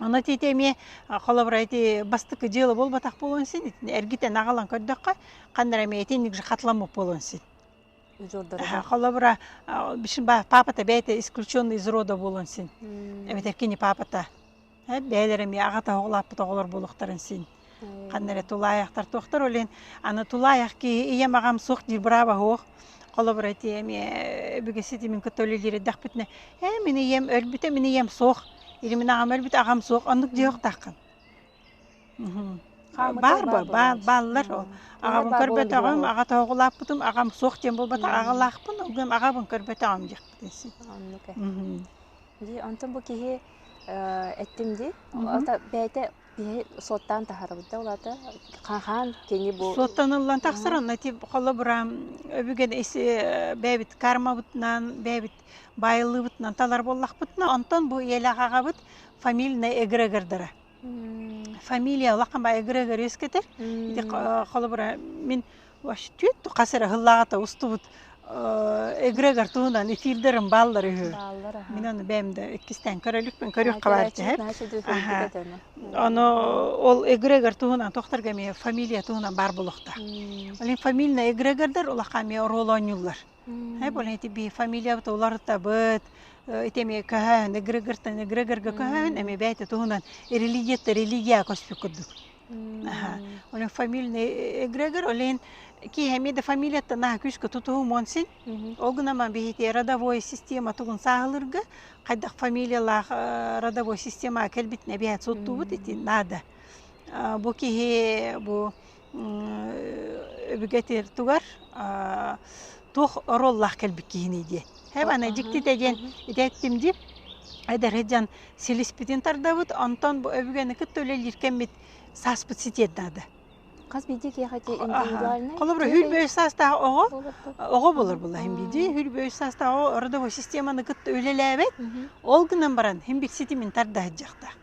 Ону ити эмиэ холобура ити бастакы дьыала буолбатах буолуон син эргитэн аҕалан көрдөххө ханна эрэ эмиэ итинник же хатыламмыт буолуон син. Холобура папата бэйэтэ исключенный из рода буолуон син. Эбэтэр кини папата бэйэлэрэ эмиэ аҕата оҕолооппут оҕолор буолуохтарын син. Ханна эрэ тулаайахтар туохтар ол иһин аны тулаайах киһи ийэм аҕам суох диир бырааба суох. Холобура ити эмиэ өбүгэ ситимин кытта үлэлиир эрдэхпитинэ ээ мин ийэм өлбүтэ мин ийэм суох или мин аҕам өлбүтэ аҕам суох оннук диэхтааххын. Баар баар бааллар ол. Аҕабын көрбөтөҕүм, аҕа тоһоҕолооппутум, аҕам суох диэн буолбатах, аҕалаахпын, ол гынан аҕабын көрбөтөҕүм диэхпитин син. Оннук ээ. Дии, онтон бу киһи эттим дии, бэйэтэ Биһи суоттаан таһаарабыт да улаата хаан кини бу Суоттаныллан тахсар онно ити холобура өбүгэн бэйэбит кармабытынан бэйэбит баайыллыыбытынан талар буоллахпытына онтон бу ийэлээх аҕабыт фамильнай эгрегордара фамилия улахан баай эгрегор үөскэтэр ити холобура мин түөрт хас эрэ сыллааҕыта устубут. Эгрегор туһунан эфирдэрим бааллар үһү. Бааллар, аха. Мин ону бэйэм да иккистээн көрөлүкпүн, көрүөххэ баар Көрөөччүбүт дьэһэп. наһаа үчүгэй Аха. этэ Ону ол эгрегор туһунан тохторго эмиэ фамилия туһунан баар буолуохтаах. Ол иһин фамильный эгрегордар улахан эмиэ оруол оонньууллар. Ол иһин ити би фамилиябыт уларытабыт, ити эмиэ көһөөн, эгрегортан эгрегорга көһөөн эмиэ бэйэтэ туһунан религияттан религия көспүт курдук. Аха. Ол фамильный эгрегор, ол иһин киһи эмиэ да фамилияттан наһаа күүскэ тутуһумуон син. Ол гынан биһиги родовой система тугун сааһылырга хайдах фамилиялаах родовой системаҕа кэлбитин эбиһээт суоттуубут ити наада. Бу киһи бу өбүгэ тугар туох оруоллаах кэлбит киһиний диэн. Хэп аны дьиктитэ диэн ити эттим дии. Эдэр дьон силиспитин тардабыт, онтон бу өбүгэни кытта үлэлиир кэммит сааспыт ситиэр наада. Хас биирдии киһиэхэ ити индивидуальнай Холобура, хүрбөй саастаах оҕо, оҕо болор була хим биди, хүрбөй саастаах оҕо родовой системаны кытта үлэлээбэт, ол гынан баран хим бир ситимин тарда сылдьахтаах.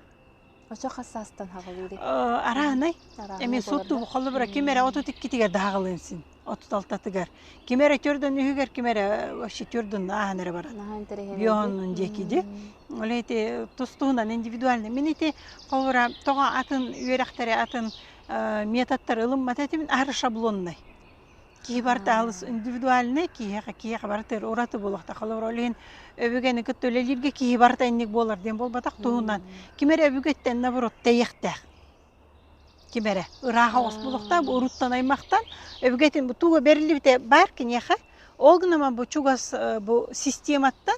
Очо хас саастан хаҕылыыр? Араанай. Эми сутту холобура ким эрэ 32-тигэр да хаҕылыан син. 36-тыгар. Ким эрэ төрдөн үһүгэр, ким эрэ вообще төрдөн ааһан эрэ баран. Биоһонун диэки ди. Ол ити тус-туһунан индивидуальный. Мин ити холобура тоҕо атын үөрэхтэри атын методтары ылыммат этим аһары шаблоннай. Киһи барыта алыс индивидуальный, киһиэхэ киһиэхэ барыта ураты буолуохтаах. Холобура, ол иһин өбүгэни кытта үлэлииргэ киһи барыта инник буолар диэн буолбатах туһунан. Ким эрэ өбүгэттэн наоборот тэйиэхтээх. Ким эрэ ыраах оҕус буолуохтаах, бу уруттан аймахтан өбүгэтин бу туга бэриллибитэ баар киниэхэ. Ол гынан бу чугас бу систематтан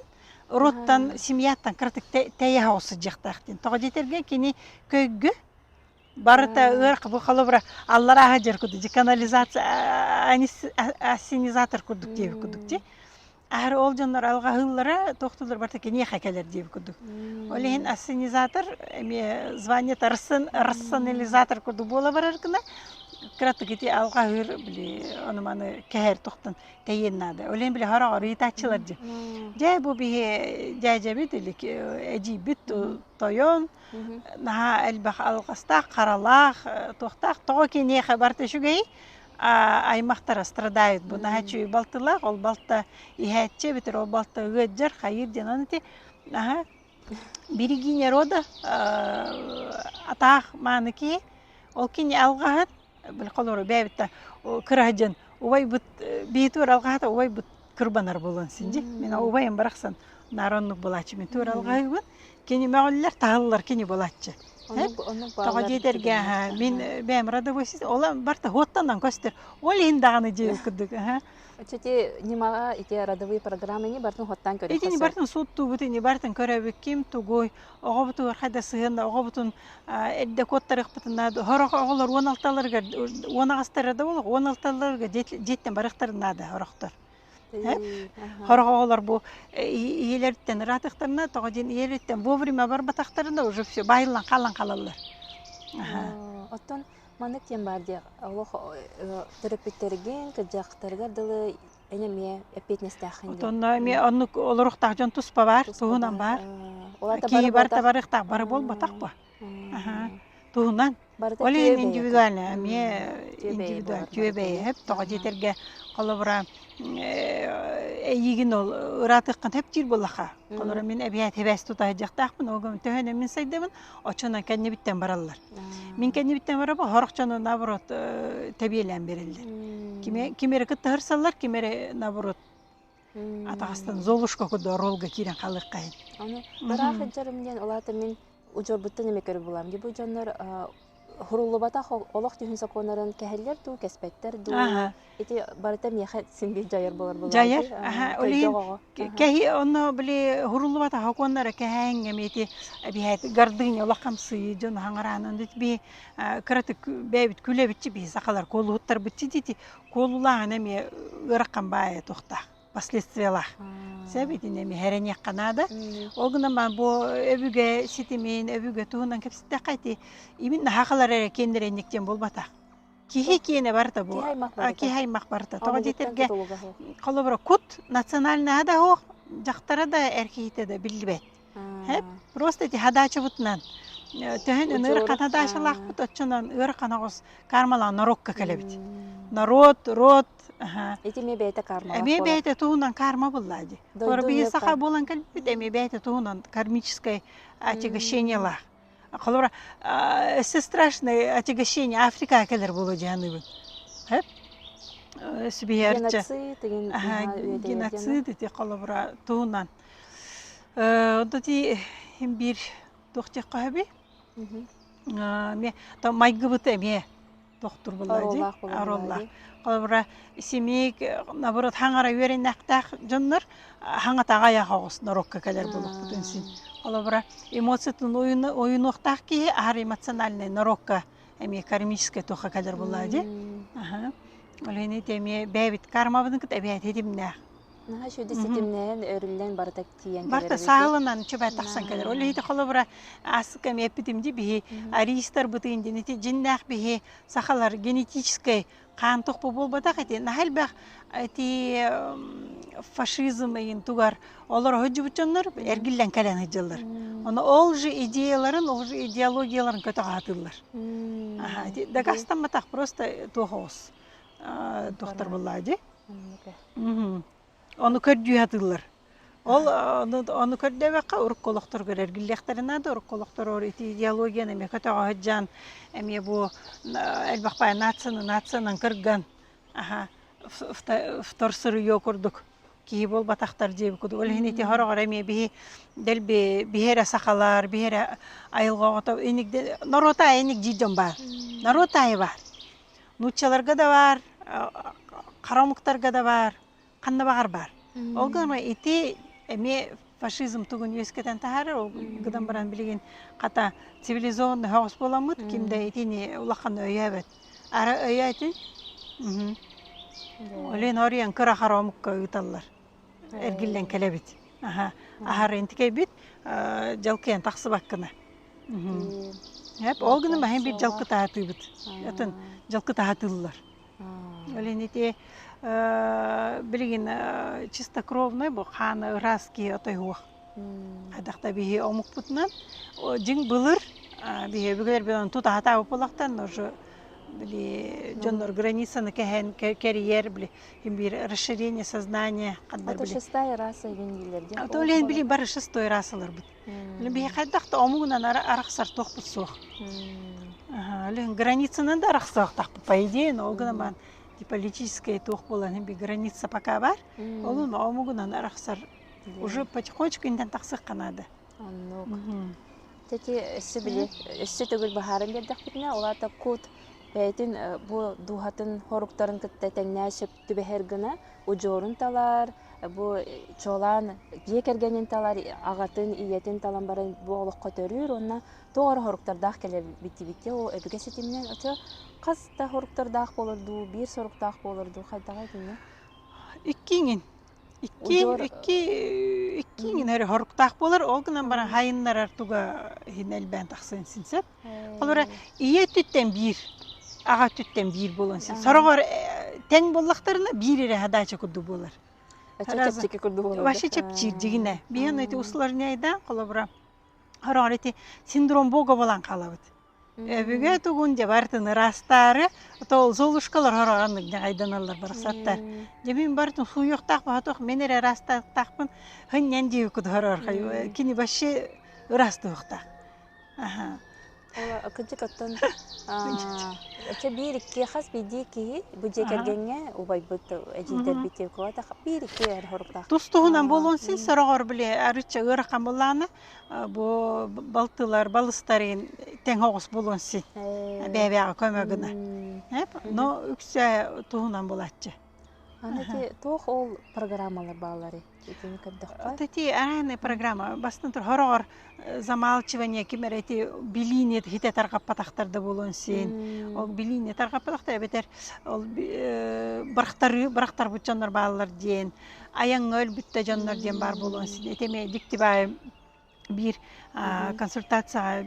родтан, семьяттан кыратык тэйэ оҕус сылдьыахтаах диэн. Тоҕо диэтэргэ кини көйгө Барыта ыар бу холобура аллараа сылдьар курдук дьи канализация ассенизатор курдук диэбит курдук дии. Аһары ол дьоннор алҕаһыыллара туохтууллар барыта киниэхэ кэлэр диэбит курдук. Ол иһин ассенизатор эмиэ званиета рационализатор курдук буола барар гына кыратык ити алҕаһыыр били ону маны кэһэр тохтон тэйиэн наада. Ол иһин били хороҕор ыйытааччылар дьи. Дьэ бу биһи дьээдьэбит или эдьиийбит тойон наһаа элбэх алҕастаах, харалаах, туохтаах. Тоҕо киниэхэ барыта үчүгэй, аймахтара страдают бу наһаа үчүгэй балтылаах, ол балта иһээччи эбэтэр ол балта ыаддьар, хайыыр диэн аны ити наһаа берегиня рода атаах мааны киһи ол кини алҕаһын били холоро бэйэбит кыра дьон убайбыт бии туор алҕаһата убайбыт кырбанар буолуон син дии мин убайым барахсан наар оннук буолааччы мин туор алҕаһыыбын кини мөҕүллэр таһыллар кини буолааччы тоҕо диэтэргэ мин бэйэм родовой ол барта хуоттанан көстөр ол иһин даҕаны дии курдук Ити ньымаҕа ити родовые программаны барытын хоттаан көрүөххэ Итини барытын сууттуубут, ини барытын көрөбүт, ким тугуй, оҕобутугар хайда сыһыанна, оҕобутун эрдэ куоттарыахпытын наада. Сорох оҕолор 16-ларыгар, 18-тара да буолуох, 16-ларыгар дьиэттэн барыахтарын наада сорохтор. Сорох оҕолор бу ийэлэриттэн ыраатыахтарына, тоҕо диэн ийэлэриттэн вовремя барбатахтарына уже все баайыллан хаалан хаалаллар. Оттон маннык диэн баар диэх, олох төрөппүттэргин, кырдьаахтарыгар дылы эн эмиэ эппиэтинэстээххин диэн. Отонно эмиэ оннук олоруохтаах дьон туспа баар, туһунан баар. Киһи барыта барыахтаах, бары буолбатах бу. Туһунан. Барыта Ол түө иһин бэйэтэ. индивидуально эмиэ Түө бэйэ индивидуально буолар түө барыта бэйэ дии. сөп. Тоҕо диэтэргэ холобура эйигин ол ыраатыаххын сөп диир буоллаха. Холобура мин эбиэт эбээс тута сылдьыахтаахпын, ол гынан төһөнөн мин сайдабын, оччонон кэннибиттэн бараллар. Мин кэннибиттэн барабын, сорох дьону наоборот тэбиэлээн биэрэллэр. Кими ким эрэ кытта сырсаллар, ким эрэ наоборот атаҕастан Золушка курдук оруолга киирэн хаалыаххайын. Аны ыраах сылдьарым диэн ол аата мин удьуорбуттан эмэ көрө булам. Бу дьоннор хуруллубатах олох түһүн сокуоннарын кэһэллэр дуу, кэспэттэр дуу. Ити барыта миэхэ син биир дьайар буолар буоллаҕа Дьайар. дии. Ол Көйгө иһин оҕоҕо. кэһи онно били хуруллубатах сокуоннары кэһээҥҥэ ити эбиһээт гордыня олох хамсыы дьон хаҥараанан би кыратык бэйэбит күлэбитчи биһи сахалар куолуһуттарбытчы дити куолулааһын эмиэ ыарахан баайа туохтаах последствиялаах. Сөп итини эмиэ хэрэниэххэ наада. Ол гынан баран бу өбүгэ ситимин, өбүгэ туһунан кэпсэттэххэ ити именно сахалар эрэ киэннэрэнник диэн буолбатах. Киһи киэнэ барыта бу. Киһи аймах барыта. Киһи аймах барыта. Тоҕо Омугуттан диэтэргэ тутулуга суох. холобура кут национальнаһа да суох, дьахтара да эр киһитэ да биллибэт. Хэп просто ити хадаачыбытынан төһөн Удьуор. ыарахана даашалаахпыт оччонон ыарахан оҕус кармалаах норуокка кэлэбит. Народ, род. Ити эмиэ бэйэтэ кармалаах Эмиэ буолар. бэйэтэ туһунан карма булла дии. Дойду Биһи эмиэ саха буолан кэлбит эмиэ бэйэтэ туһунан кармическое отягощениелаах. Холобура, өссө страшное отягощение Африкаҕа кэлэр буолуо дии саныыбын. Хэп? Сүбиһэрчэ. Геноцид деген Геноцид ити холобура туһунан. Онто ти биир туох диэххэ сөбүй? Эмиэ майгыбыт эмиэ тохтур буолла дии. Оруоллаах. Холобура, симик, наоборот, хаҥара үөрэннэхтээх дьоннор хаҥатаҕа айах оҕус норуокка кэлэр буолуохпутун син. Холобура, эмоциятын ойунуохтаах киһи аһар эмоциональный норуокка эмиэ кармическай туохха кэлэр буолла дии. Ол иһин ити эмиэ бэйэбит кармабытын кытта эбээт ситимнээх. Наһаа үчүгэй ситимнээн, өрүллэн барыта тиийэн кэлэр Барыта эбит. саалынан чөбө тахсан кэлэр. Ол иһити холобура ааспыкка эмиэ эппитим дии биһи аристарбытын диэн ити дьиннээх биһи сахалар генетическэй хаан тохпу буолбатах ити наһаа элбэх ити фашизм ыйын тугар олоро сылдьыбыт дьоннор эргиллэн кэлэн сылдьаллар. Ону ол же идеяларын, ол же идеологияларын көтөҕө сатыыллар. Аха, ити дакаастамматах просто туох оҕус туохтар буоллаа дии. Ону көрдүү сатыыллар. Ол ону көрдөөбөххө урукку олохторугар эргиллиэхтэрин наада. Урукку олохторугар ити идеологияны эмиэ көтөҕө сылдьан, эмиэ бу элбэх баай нацияны нациянан кырган, аха вторсырье курдук киһи буолбатахтар диэбит курдук. Ол иһин ити хороҕор эмиэ биһи дэлби биһи эрэ сахалар, биһи эрэ айылҕа оҕото иник норуот аайы иник диир дьон баар. Норуот аайы баар. Нууччаларга да баар, хара омуктарга да баар, ханна баҕар баар. Ол гынан ити эмиэ фашизм тугун үөскэтэн таһаарар, ол гынан баран билигин хата цивилизованный соҕус буоламмыт, ким да итини улахан өйөөбөт. Ара өйөөтүн. Олен оруйан кыра хара омукка ыыталлар. Эргиллэн кэлэбит. Аха. Аһары интикэйбит дьалкыйан тахсыбаккына. Эп ол гынан баһын биир дьалкы таһатыыбыт. Атын дьалкы таһатыыллар. Ол ити билигин чистокровный бу хааны ыраас киһи отой суох. Хайдах да биһи омукпутунан дьиҥ былыр биһи өбүгэлэрбит тутаһатаабыт буоллахтан уже били дьоннор границаны кэһэн кэрийэр били биир расширение сознания хандар Это шестая раса дииллэр диэн. То лен били бары шестой расаларбыт. Биһи хайдах да омугунан арахсар туохпут суох. Границанан да арахсыахтаахпыт по идее, но ол гынан баран политическая туох буолан би граница пока бар. Ол омугунан арахсар уже потихонечку интен тахсыахха наада. Оннук. Тети өссө били өссө төгүл быһааран биэрдэхпитинэ, ол аата кут бэйэтин бу дууһатын хоруктарын кытта тэҥнээн сөп түбэһэр гына удьуорун талар, бу чуолаан дьиэ кэргэнин талар, аҕатын, ийэтин талан баран бу олоххо төрүүр уонна туох эрэ соруктардаах кэлэр битибитэ ол өбүгэ ситиминэн очо хас да соруктардаах буолар дуу, биир соруктаах буолар дуу хайдаҕа итиннэ? Иккиҥин. Икки икки иккиҥин эрэ соруктаах буолар, ол гынан баран хайыннарар туга иһин элбээн тахсыан син сөп. Холобура, ийэ өттүттэн биир, аҕа өттүттэн биир буолуон син. Сороҕор тэҥ буоллахтарына биир эрэ задача курдук буолар. Чэпчэки курдук буолар. Вообще чэпчиир дьигинэ. Биһиэн ити усложняйдаан, холобура, сороҕор ити синдром бога буолан хаалабыт. Өбүгэ тугун дьэ барытын ыраастаары, то золушкалар хороҕоннук дьаҕайданаллар барахсаттар. Дьэ мин барытын сууйуохтаах баһатох мен эрэ ыраастаахпын хынньан диэби кудуһар кини вообще ыраастыахтаах. Аха. Ол кырдьык оттон өссө биир-икки хас биирдии киһи бу дьиэ кэргэҥҥэ убайбыт эдьиийдэрбит биир-икки эр хоруктаах. Тус-туһунан буолуон син сороҕор били арычча ыарахан буоллаҕына бу балтылар балыстарын тэҥ оҕус буолуон син бэйэ-бэйэҕэ көмө гына. Но үксэ туһунан буолааччы. Аны ити туох ол программалар баалларый? Итини көрдөххө. Ити араанай программа бастан тур хороҕор замалчивание ким эрэ ити билиини хите тарҕаппатахтар да буолуон син. Ол билиини тарҕаппатахтар эбэтэр ол бырахтары бырахтарбыт дьоннор бааллар диэн айаҥҥа өлбүт да дьоннор диэн баар буолуон син. Ити эмиэ дьикти баайы биир консультацияҕа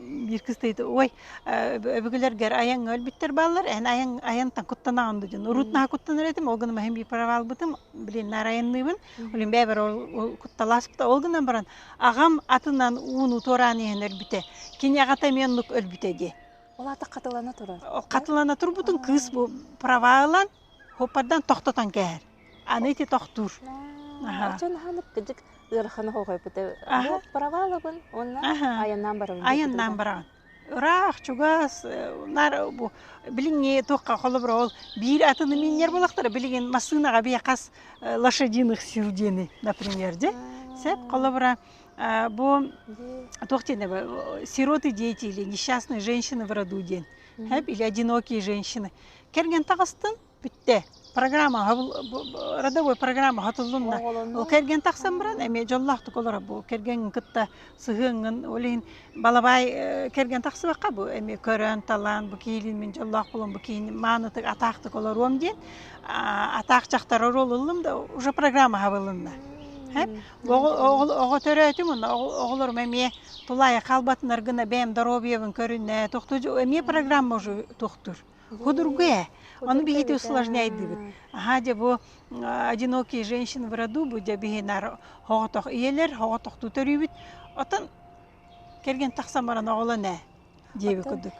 биир кыыс ой өбүгэлэргэр айаҥҥа өлбүттэр бааллар эн айан айантан куттанаҕын дуу диэн урут наһаа куттанар этим ол гынан иһин биир провалбытым блин наар айанныыбын блин бэйэбэр ол кутталааспыта ол гынан баран аҕам атынан ууну туораан иһэн өлбүтэ кини аҕата эмиэ оннук өлбүтэ дии. Ол аата хатылана турар. Хатылана турбутун кыыс бу права ылан, хоппардан тохтотон кээһэр. Аны ити тохтуур. Очон ханык кыдьык ыараханы хоҕойбута. Бу права ылабын уонна айаннаан барабын. Айаннаан бараҕын. Ыраах, чугас, наар бу билиҥҥи туохха холобура ол биир атыны минньэр буолахтара билигин массыынаҕа бие хас лошадиных сил диэни, например, дьэ. Сеп холобура бу туох диэн сироты дети или несчастные женщины в роду диэн или одинокие женщины кэргэн таҕыстын бүттэ программа родовой программа хотуллунна ол кэргэн тахсан баран эмиэ дьоллоохтук олоро бу кэргэҥҥин кытта сыһыаҥҥын ол иһин балабай кэргэн тахсыбакка бу эмиэ көрөн талаан бу киһилиин мин дьоллоох буолуом бу киһини маанытык атаахтык олоруом диэн атаах дьахтар оруол ыллым да уже программа хабылынна Оҕо төрөөтүм уонна оҕолорум эмиэ тулаайах хаалбатынар гына бэйэм доруобуйабын көрүнэ тохтуу эмиэ программа уже тохтуур. Худургу ээ. Ону биһиги усложняйдыбыт. Аха дьэ бу одинокие женщины в роду бу дьэ биһи наар хоҕотох ийэлэр хоҕотохтуу төрүүбүт. Оттон кэргэн тахсан баран оҕолон ээ. диэбит курдук.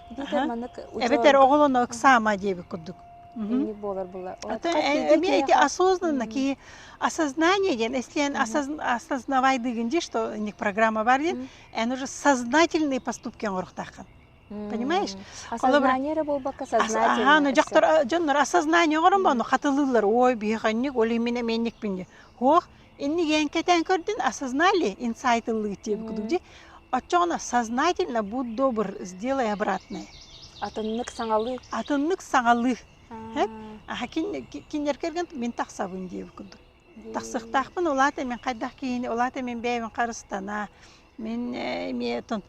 Эбэтэр оҕолоно ыксаама диэбит курдук. Инник буолар була. Эмиэ ити осознанно киһи осознание диэн, если эн осознавайдыгын дии, что инник программа бар диэн, эн уже сознательные поступки оҥоруохтааххын. Понимаешь? Осознание эрэ буолбакка сознательно. Ага, дьахтар дьоннор осознание оҥорон бану хатылыыллар. Ой, биһиэхэнник, ол именно менникпин диye. Хуох, Инник эн кэтээн көрдүн, осознали инсайт ыллыгыт диэбит курдук дии. Оччоҕуна сознательно будь добр, сделай обратное. Атыннык саҥалыы. Атыннык саҥалыы. Аха кинилэр кэргэн мин тахсабын диэбит курдук. Тахсыахтаахпын, ол аата мин хайдах киһини, ол аата мин бэйэбин харыстана, мин эмиэ оттон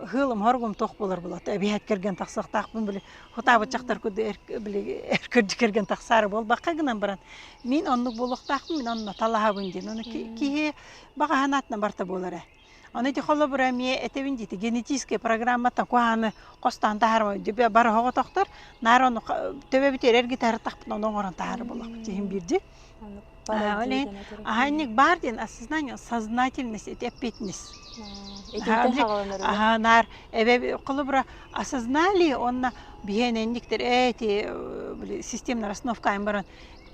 ыһыылым хоргум туох буолар буолата эбиһээт кэргэн тахсыахтаахпын били хутаабыт дьахтар курдук били эр кырдьык кэргэн тахсаары буолбакка гынан баран мин оннук буолуохтаахпын мин онно талаһабын диэн ону киһи баҕа санаатынан барта буолар ээ ону ити холобура эмиэ этэбин диити генетическэй программаттан куһаҕаны хостоон таһаарма бары оҕотохтор наар ону төбөбүтүгэр эргитэ сырыттахпытына ону оҥорон таһаарар буоллахпыт иһин биирдии Аһаанньык баар диэн осознание, сознательность, это эппиэтинэс. Аһа, наар эбэ холобура осознали уонна биһиэнэнниктэр эти системная расстановка баран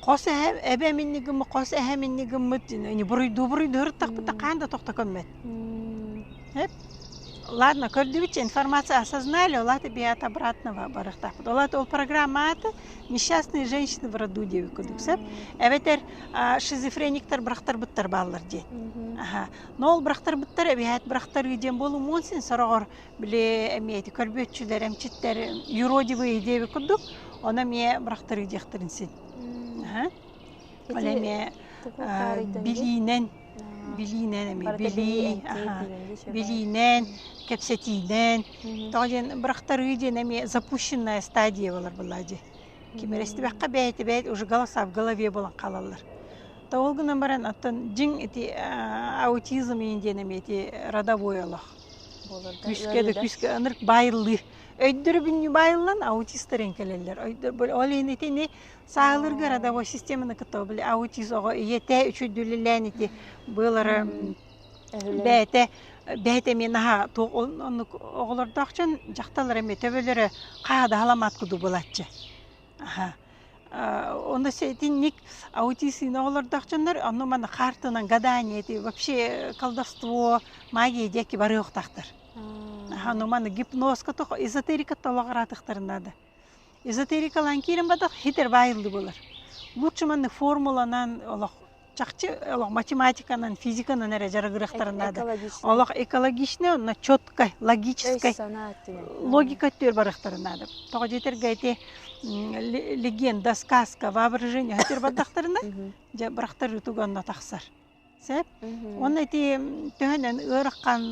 хос эһэ эбэ минни гыммыт хос эһэ минни гыммыт не буруйдуу буруйдуу ырыттахпыт хаан да тохто көммөт. Ладно, көрдүбүт информация осознали, ол аты биһиэт обратного барыахтаахпыт. Ол аты ол программа ааты несчастные женщины в роду диэбит курдук сөп. Эбэтэр шизофрениктар бырахтарбыттар бааллар диэн. Аха. Но ол бырахтарбыттар эбиһээт бырахтарыы диэн буолумуон син сороҕор били эмиэ ити көрбүөччүлэр, эмчиттэр юродивые диэбит курдук, ону эмиэ бырахтарыы диэхтэрин син. Аха. Ол эмиэ билиинэн билиинэн эмиэ билии билиинэн кэпсэтиинэн тоҕо диэн бырахтарыы диэн эмиэ запущенная стадия буолар буоллаа дии ким эрэ истибэххэ бэйэтэ бэйэт уже голоса в голове буолан хаалаллар то ол гынан баран оттон дьиҥ ити аутизм иин диэн эмиэ ити родовой олох күүскэ да күүскэ ынырык баайыллыы өйдөрө бүнньү баайыллан аутистар эн кэлэллэр ол иһин итини Саалырга родовой системаны кытта били аутиз оҕо ийэтэ үчүйдүлэлээн ити быалары бэйэтэ бэйэтэ эмиэ наһаа туох оннук оҕолордоох дьон дьахталлар эмиэ төбөлөрө хаадаһаламаат курдук буолааччы. Аха. Онно итинник аутизм оҕолордоох дьоннор онно манна хаартынан гадание ити вообще колдовство магия диэки барыахтаахтар. Аха, ну маны гипнозка эзотерика толоҕураатыхтарын наада. Эзотерикалаан киирэн бадах хитер баайыллыы буолар. Лучше маннык формуланан олох чахчы олох математиканан, физиканан эрэ дьарыгырыахтарын наада. Олох экологичный, онно четкой, логическай логика өттүгэр барыахтарын наада. Тоҕо диэтэргэ ити легенда, сказка, воображение өттүгэр бардахтарына, дьэ бырахтарыы туга онно тахсар. Сөп. Уонна ити төһөнөн ыарахан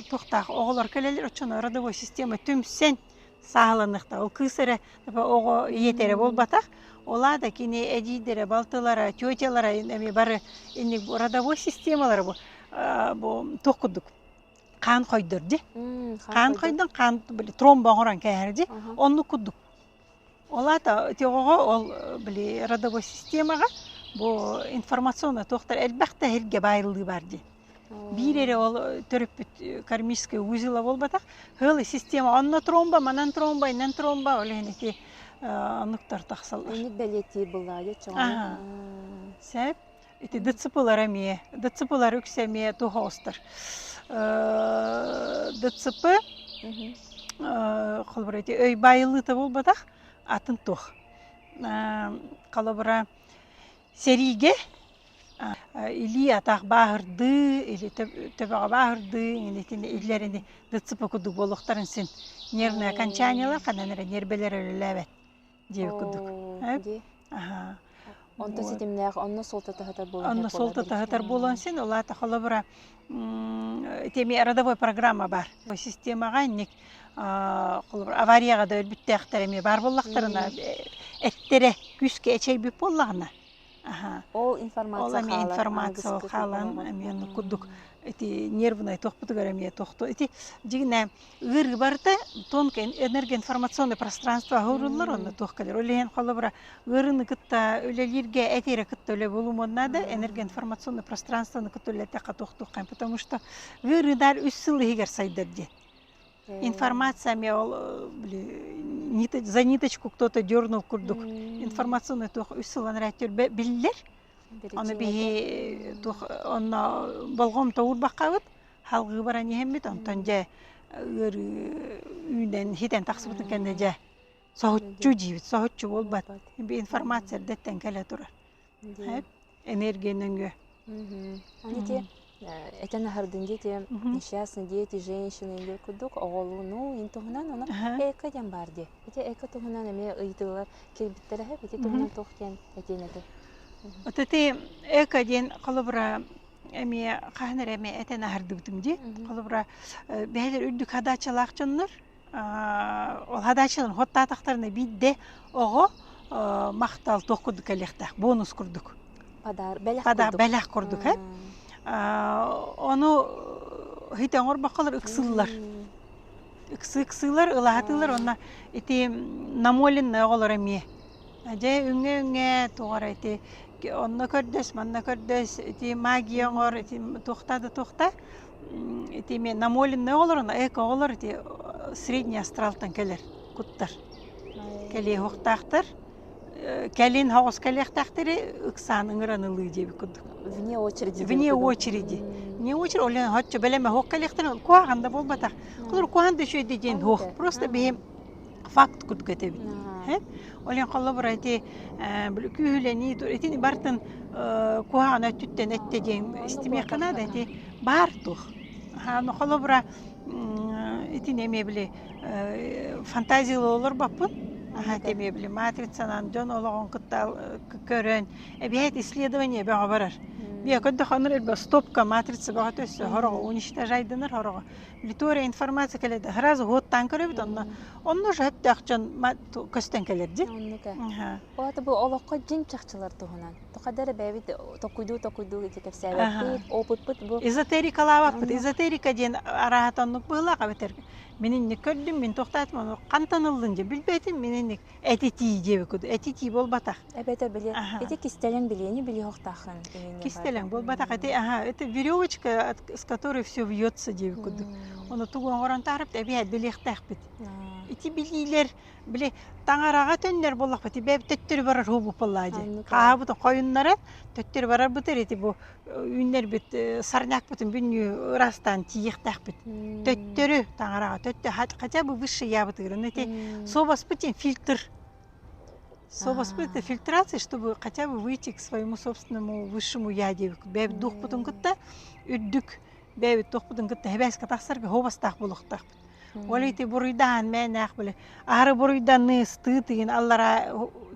туохтаах оҕолор кэлэллэр оччоно родовой система түмсэн сааһыланыахтаах. Ол кыыс эрэ оҕо ийэтэ эрэ буолбатах. Ол аата кини эдьиийдэрэ, балтылара, тетялара эмиэ бары инник родовой системалара бу бу туох курдук хаан хойдор дии. Хаан хойдон хаан тромба оҥорон кээһэр дии. Оннук курдук Ол аата ити оҕоҕо ол били родовой системаҕа бу информационно туохтар элбэх да иһиргэ баайыллыы баар дии. Биир эрэ ол төрөппүт кармическай узела буолбатах. Ыалы система онно тромба, манан тромба, иннэн тромба, ол иһин ити оннуктар тахсаллар. Инник бэлиэтиир былаайа Аха. Сөп. Ити ДЦП-лар эмиэ, ДЦП-лар үксэ эмиэ туох оҕустар. ДЦП холобура ити өй баайыллыыта буолбатах, атын туох. Холобура сэриигэ илии-атах бааһырдыы или төбөҕө бааһырдыы итини иллэрини ДЦП курдук буолуохтарын син нервное окончаниелар ханан эрэ нербэлэр үлэлээбэт диэбит курдук. Аха. Онто ситимнээх онно суолтата сытар буолан Онно суолтата сытар буолан син ол аата холобура ити эмиэ родовой программа бар. Системаҕа инник холобур аварияҕа да өлбүттээхтэр эмиэ баар буоллахтарына эттэрэ күүскэ эчэйбит буоллаҕына Ол информация Ол эмиэ информация хаалан эмиэ оннук курдук ити нервнай туохпутугар эмиэ тохто ити дьиҥинэ ыарыы барыта тонкое энергоинформационное пространство ууруллар онно туох кэлэр ол иһин холобура ыарыыны кытта үлэлииргэ эти эрэ кытта үлэ буолумуон наада энергоинформационное пространствоны кытта үлэлэтэххэ туохтуоххайын потому что ыарыынаар үс сыл иһигэр сайдар диэн Информация эмиэ ол били за ниточку кто-то дернул курдук информационный туох үс сылан эрээттэр биллэр. Ону биһи туох онно болҕомто уурбаххабыт, халгыы баран иһэммит, онтон дьэ ыарыы үүнэн хитэн тахсыбытын кэннэ дьэ соһуччу диибит, соһуччу буолбат. Информация эрдэттэн кэлэ турар. Энергия нөҥүө. Аны ити этэн аһардын диэти несчастные дети, женщины диэн курдук оҕолууну ин туһунан ону эко диэн баар дии. Ити эко туһунан эмиэ ыйытыылар киирбиттэрэ ити туһунан туох диэн этиэн этэй? Вот ити эко диэн холобура эмиэ хаһан эрэ эмиэ этэн аһардыбытым дии. Холобура бэйэлэр үрдүк хадаачалаах дьоннор ол хадаачаларын хоттаатахтарына биирдэ оҕо махтал туох курдук кэлиэхтээх бонус курдук Падар, бэлэх курдук. Бэлэх курдук, э? Ону хите оҥорбокколор ыксыыллар. Ыксы-ыксыылар, ылаһатыылар уонна ити намоленный оҕолор эмиэ. Дьэ үҥэ-үҥэ туох эрэ ити онно көрдөс, манна көрдөс, ити магия оҥор, ити туохта да туохта. Ити эмиэ намоленный оҕолор, эко оҕолор ити средний астралтан кэлэр куттар. Кэлиэ уохтаахтар. Кэлин соҕус кэлиэхтээхтэри ыксаан ыҥыран ылыы диэбит курдук. Вне очереди. Вне очереди. Вне очереди, ол оччо бэлэмэ суох кэлиэхтэрин куһаҕан да буолбатах. Холобур куһаҕан да үчүгэй диэн суох. Просто биһи факт курдук этэбит. Ол иһин холобура ити күүһүлэнии итини барытын куһаҕан өттүттэн эттэ диэн истимиэххэ наада ити баар туох. Холобура итини эмиэ били фантазиялыы олорбоппун. Аһа эмиэ били матрицанан дьон олоҕун кытта көрөн эбиэт исследование бөҕө барар. Биэ көрдөхөнөр элбэх стопка матрица бөҕө өссө хороҕо уничтожайданар хороҕо. Литория информация кэлэдэ сразу хуоттаан көрөбүт онно онно уже хөптөөх дьон көстөн кэлэр дии. Оннук Ол бу олоххо дьиҥ чахчылар туһунан. Тоқадар эрэ бэйэбит токуйдуу-токуйдуу ити кэпсээбэппит, опыппыт бу. Эзотерикалаабаппыт. Эзотерика диэн арааһа оннук быһыылаах эбэтэр мин инник көрдүм, мин туохтаатым, ону хантан ыллын дьэ билбэтим, мин инник этитии диэбит курдук. Этитии буолбатах. Эбэтэр били ити кистэлэҥ билиэни билиэхтааххын Кистэлэҥ буолбатах. Ити аха, это веревочка, с которой все вьется диэбит курдук. Ону тугу оҥорон таарыпт эбиэт билиэхтээхпит. Ити билиилэр били таҥараҕа төннөр буоллахпыт бэйэбит төттөрү барар буолбуппаллаа дии. Хаабыт хойуннаран төттөрү барарбытыр ити бу үүннэрбит сорнякпытын бүннүү ырастаан тиийиэхтээхпит. Төттөрү таҥараҕа төттө хотя бы высший ябытыгырын ити суобаспыт диэн фильтр. Суобаспыт это фильтрация, чтобы хотя бы выйти к своему собственному высшему я диэбит. Бэйэбит духпутун кытта үрдүк бэйэбит туохпутун кытта хэбээскэ тахсарга хуобастаах буолуохтаахпыт. Ол ити буруйдаан мээнээх били аһары буруйданыы ыстыы тыгын аллара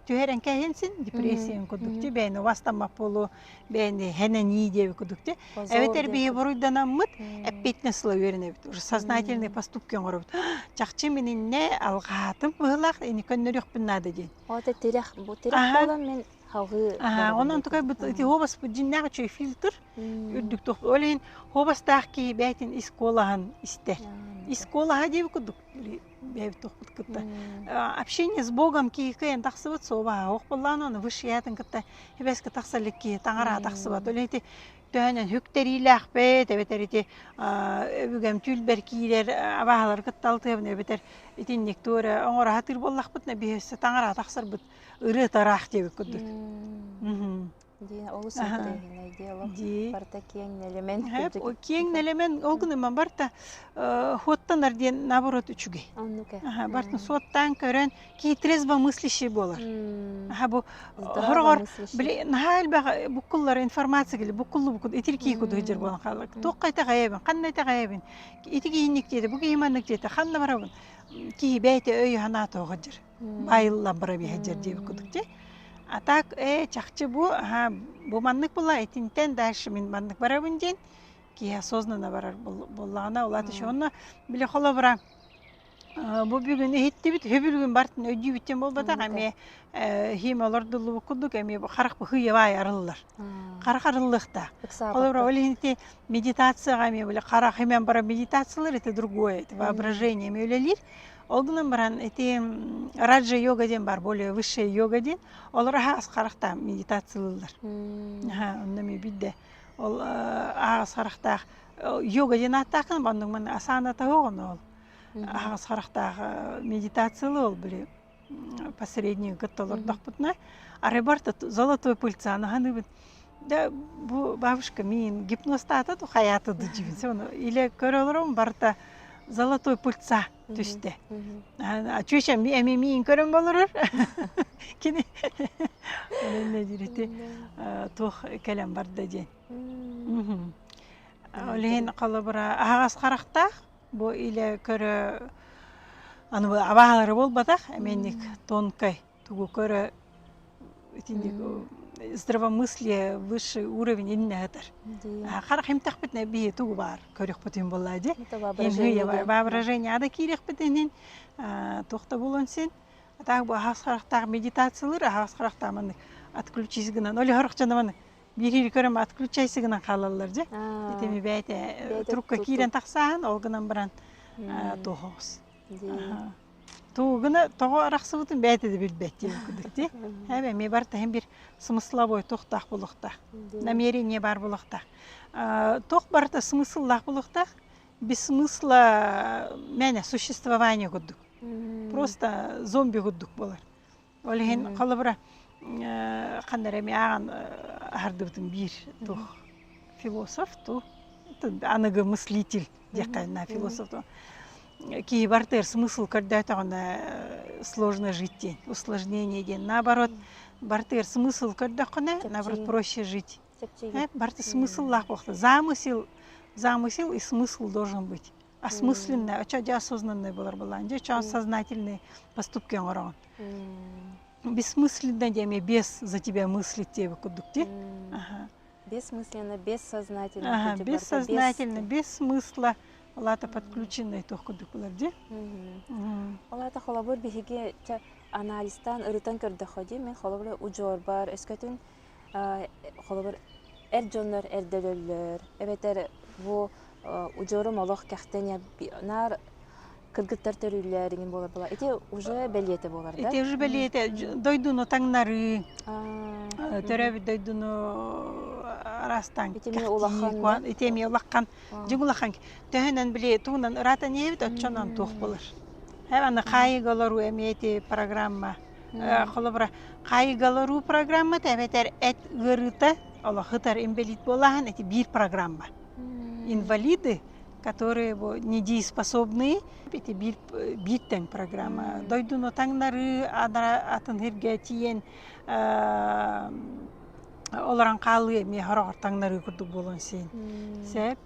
түһэрэн кэһинсин депрессиян курдук ти бэйэни убастаммат буолуу бэйэни хэнэнии диэби курдук ти эбэтэр биһи буруйданаммыт эппиэтинэс сыла үөрэнэбит уже сознательные поступки оҥоробут чахчы мин иннэ алҕаатым быһылаах ини көннөрүөхпүн наада диэн Ота тирэх бу тирэх буолан мин халгыы Онон тукай ити хуобаспыт дьиннээх үчүгэй фильтр үрдүк туох ол иһин хуобастаах киһи бэйэтин ис куолаһын истэр. Ис куолаһа диэбит курдук бэйэбит туохпут кытта общение с Богом киһи кыайан тахсыбыт суобаһа ох буоллаҕына ону высший аатын кытта эбэскэ тахса илик киһи таҥараҕа тахсыбат. Ол ити Төһөнөн хүктэриилээхпит, эбэтэр ити өбүгэм түүлбэр киирэр абааһылары кытта алтыһабын, эбэтэр итинник тугу эрэ оҥоро сатыыр буоллахпытына, биһи өссө таҥараҕа тахсарбыт ырыа тараах диэбит курдук. Диэн олус интэриэһинэй диалог. Дии. Барыта киэҥ нэлэмэн Хэп, кырдьык. киэҥ нэлэмэн ол гынан барыта хуоттанар диэн наоборот үчүгэй. Оннук э. Аха, барытын суоттаан көрөн киһи трезвомыслящий буолар. Аха, бу Здраво хороҕор били наһаа элбэх буккуллар информация кили буккуллу буккул итир кии куду сылдьар буолан хаалар. Туохха итэҕэйэбин, ханна итэҕэйэбин, ити киһинник диэтэ, бу киһи маннык диэтэ, ханна барабын? Киһи бэйэтэ өйө санаата сылдьар. Байыллан бара биһэдьэр диэбит курдук дии. А так ээ чахчы бу аха бу маннык була итинтэн дальше мин маннык барабын диэн киһи осознанно барар буоллаҕына улаата еще онно били холобура бу бүгүн иһиттибит үһү бартын өйдүүбүт диэн буолбатах эмиэ хим олордуллубут курдук эмиэ харах быһыйабай арыллар харах арыллыахтаах холобура ол иһин ити медитацияҕа эмиэ били харах имэн баран медитациялар это другое это воображение эмиэ үлэлиир Ол гынан баран ити раджа-йога диэн бар, более высшая йога диэн, олор аһаҕас харахтаах медитациялыыллар. Аха, онно эмиэ биирдэ ол аһаҕас харахтаах йога диэн ааттааххын, оннук манна асана тоһоҕо ол аһаҕас харахтаах медитациялыы ол били посреднигы кытта олордохпутуна арай барыта золотой пыльцаны аһаныыбын да бу бабушка миин гипностаата ту хайаата дыдьыбын ону илэ көрө олором барыта золотой пыльца түстэ. Чүчэ эми миин көрөн болорор. Кини онон диирити туох кэлэн барда диэн. Ол иһин холобура аһаҕас харахтаах бу илэ көрө аны абаалары буолбатах эмиэнник тонкай тугу көрө итинник здравомыслие высший уровень иннэ сытар. Харах имтэхпитинэ биһи тугу баар көрүөхпүтүн буоллаа дии. Воображение ада киириэхпитинин туох да буолуон син. Атаах бу аһаҕас харахтаах медитациялыыр, аһаҕас харахтаах маннык отключись гынан. Ол хорохчоно маннык биир көрөм отключайся гынан хаалаллар дьэ. Итими бэйэтэ трубка киирэн тахсааһын, ол гынан баран туохоҕус. Тугуна тоҕо арахсыбытын бэйэтэ да билбэт диэн курдук дии. Эбэ эмиэ барыта иһин бир смысловой туохтаах буолуохтаах. Намерение баар буолуохтаах. Туох барыта смысллаах буолуохтаах. Без смысла мээнэ существование курдук. Просто зомби курдук буолар. Ол иһин холобура ханна эрэ эмиэ ааҕан аһардыбытым биир туох философ ту аныгы мыслитель диэххэ на философ киһи барытыгар смысл көрдөөтөҕүнэ сложно жить диэн усложнение диэн наоборот барытыгар смысл көрдөххүнэ наоборот проще жить барыта смысллаах буолуохтаах замысел замысел и смысл должен быть осмысленный очо дьэ осознанный буолар буоллаҕын дьэ очо сознательный поступки оҥороҕун бессмысленно диэн эмиэ без за тебя мыслить диэбит курдук дии Бессмысленно, бессознательно. Ага, бессознательно, без смысла ол подключенный туох курдук булар дии. Ол аата холобур биһиги анализтаан ырытан көрдөххө дии мин холобур удьуорбар өскөтүн холобур эр дьоннор эрдэ өлөллөр эбэтэр бу удьуорум олох кэхтэн наар кыргыттар төрүүллэр иҥин буолар буолар ити уже бэлиэтэ буолар да ити уже бэлиэтэ дойдуну таҥнарыы төрөөбүт дойдуну араастаан ити эмиэ улахан ити эмиэ улахан дьиҥ улахан төһөнөн били тугунан ыраатан иһэбит оччонон туох буолар аны хаайыга олоруу эмиэ ити программа холобура хаайыга олоруу программата эбэтэр эт ыарыыта олох ытар инвалид буолааһын ити биир программа инвалиды которые бу недееспособные ити биир биир тэҥ программа дойдуну таҥнарыы атын сиргэ тиийэн олорон хаалыы эмиэ хороҕор таҥнарыы курдук буолуон син сөп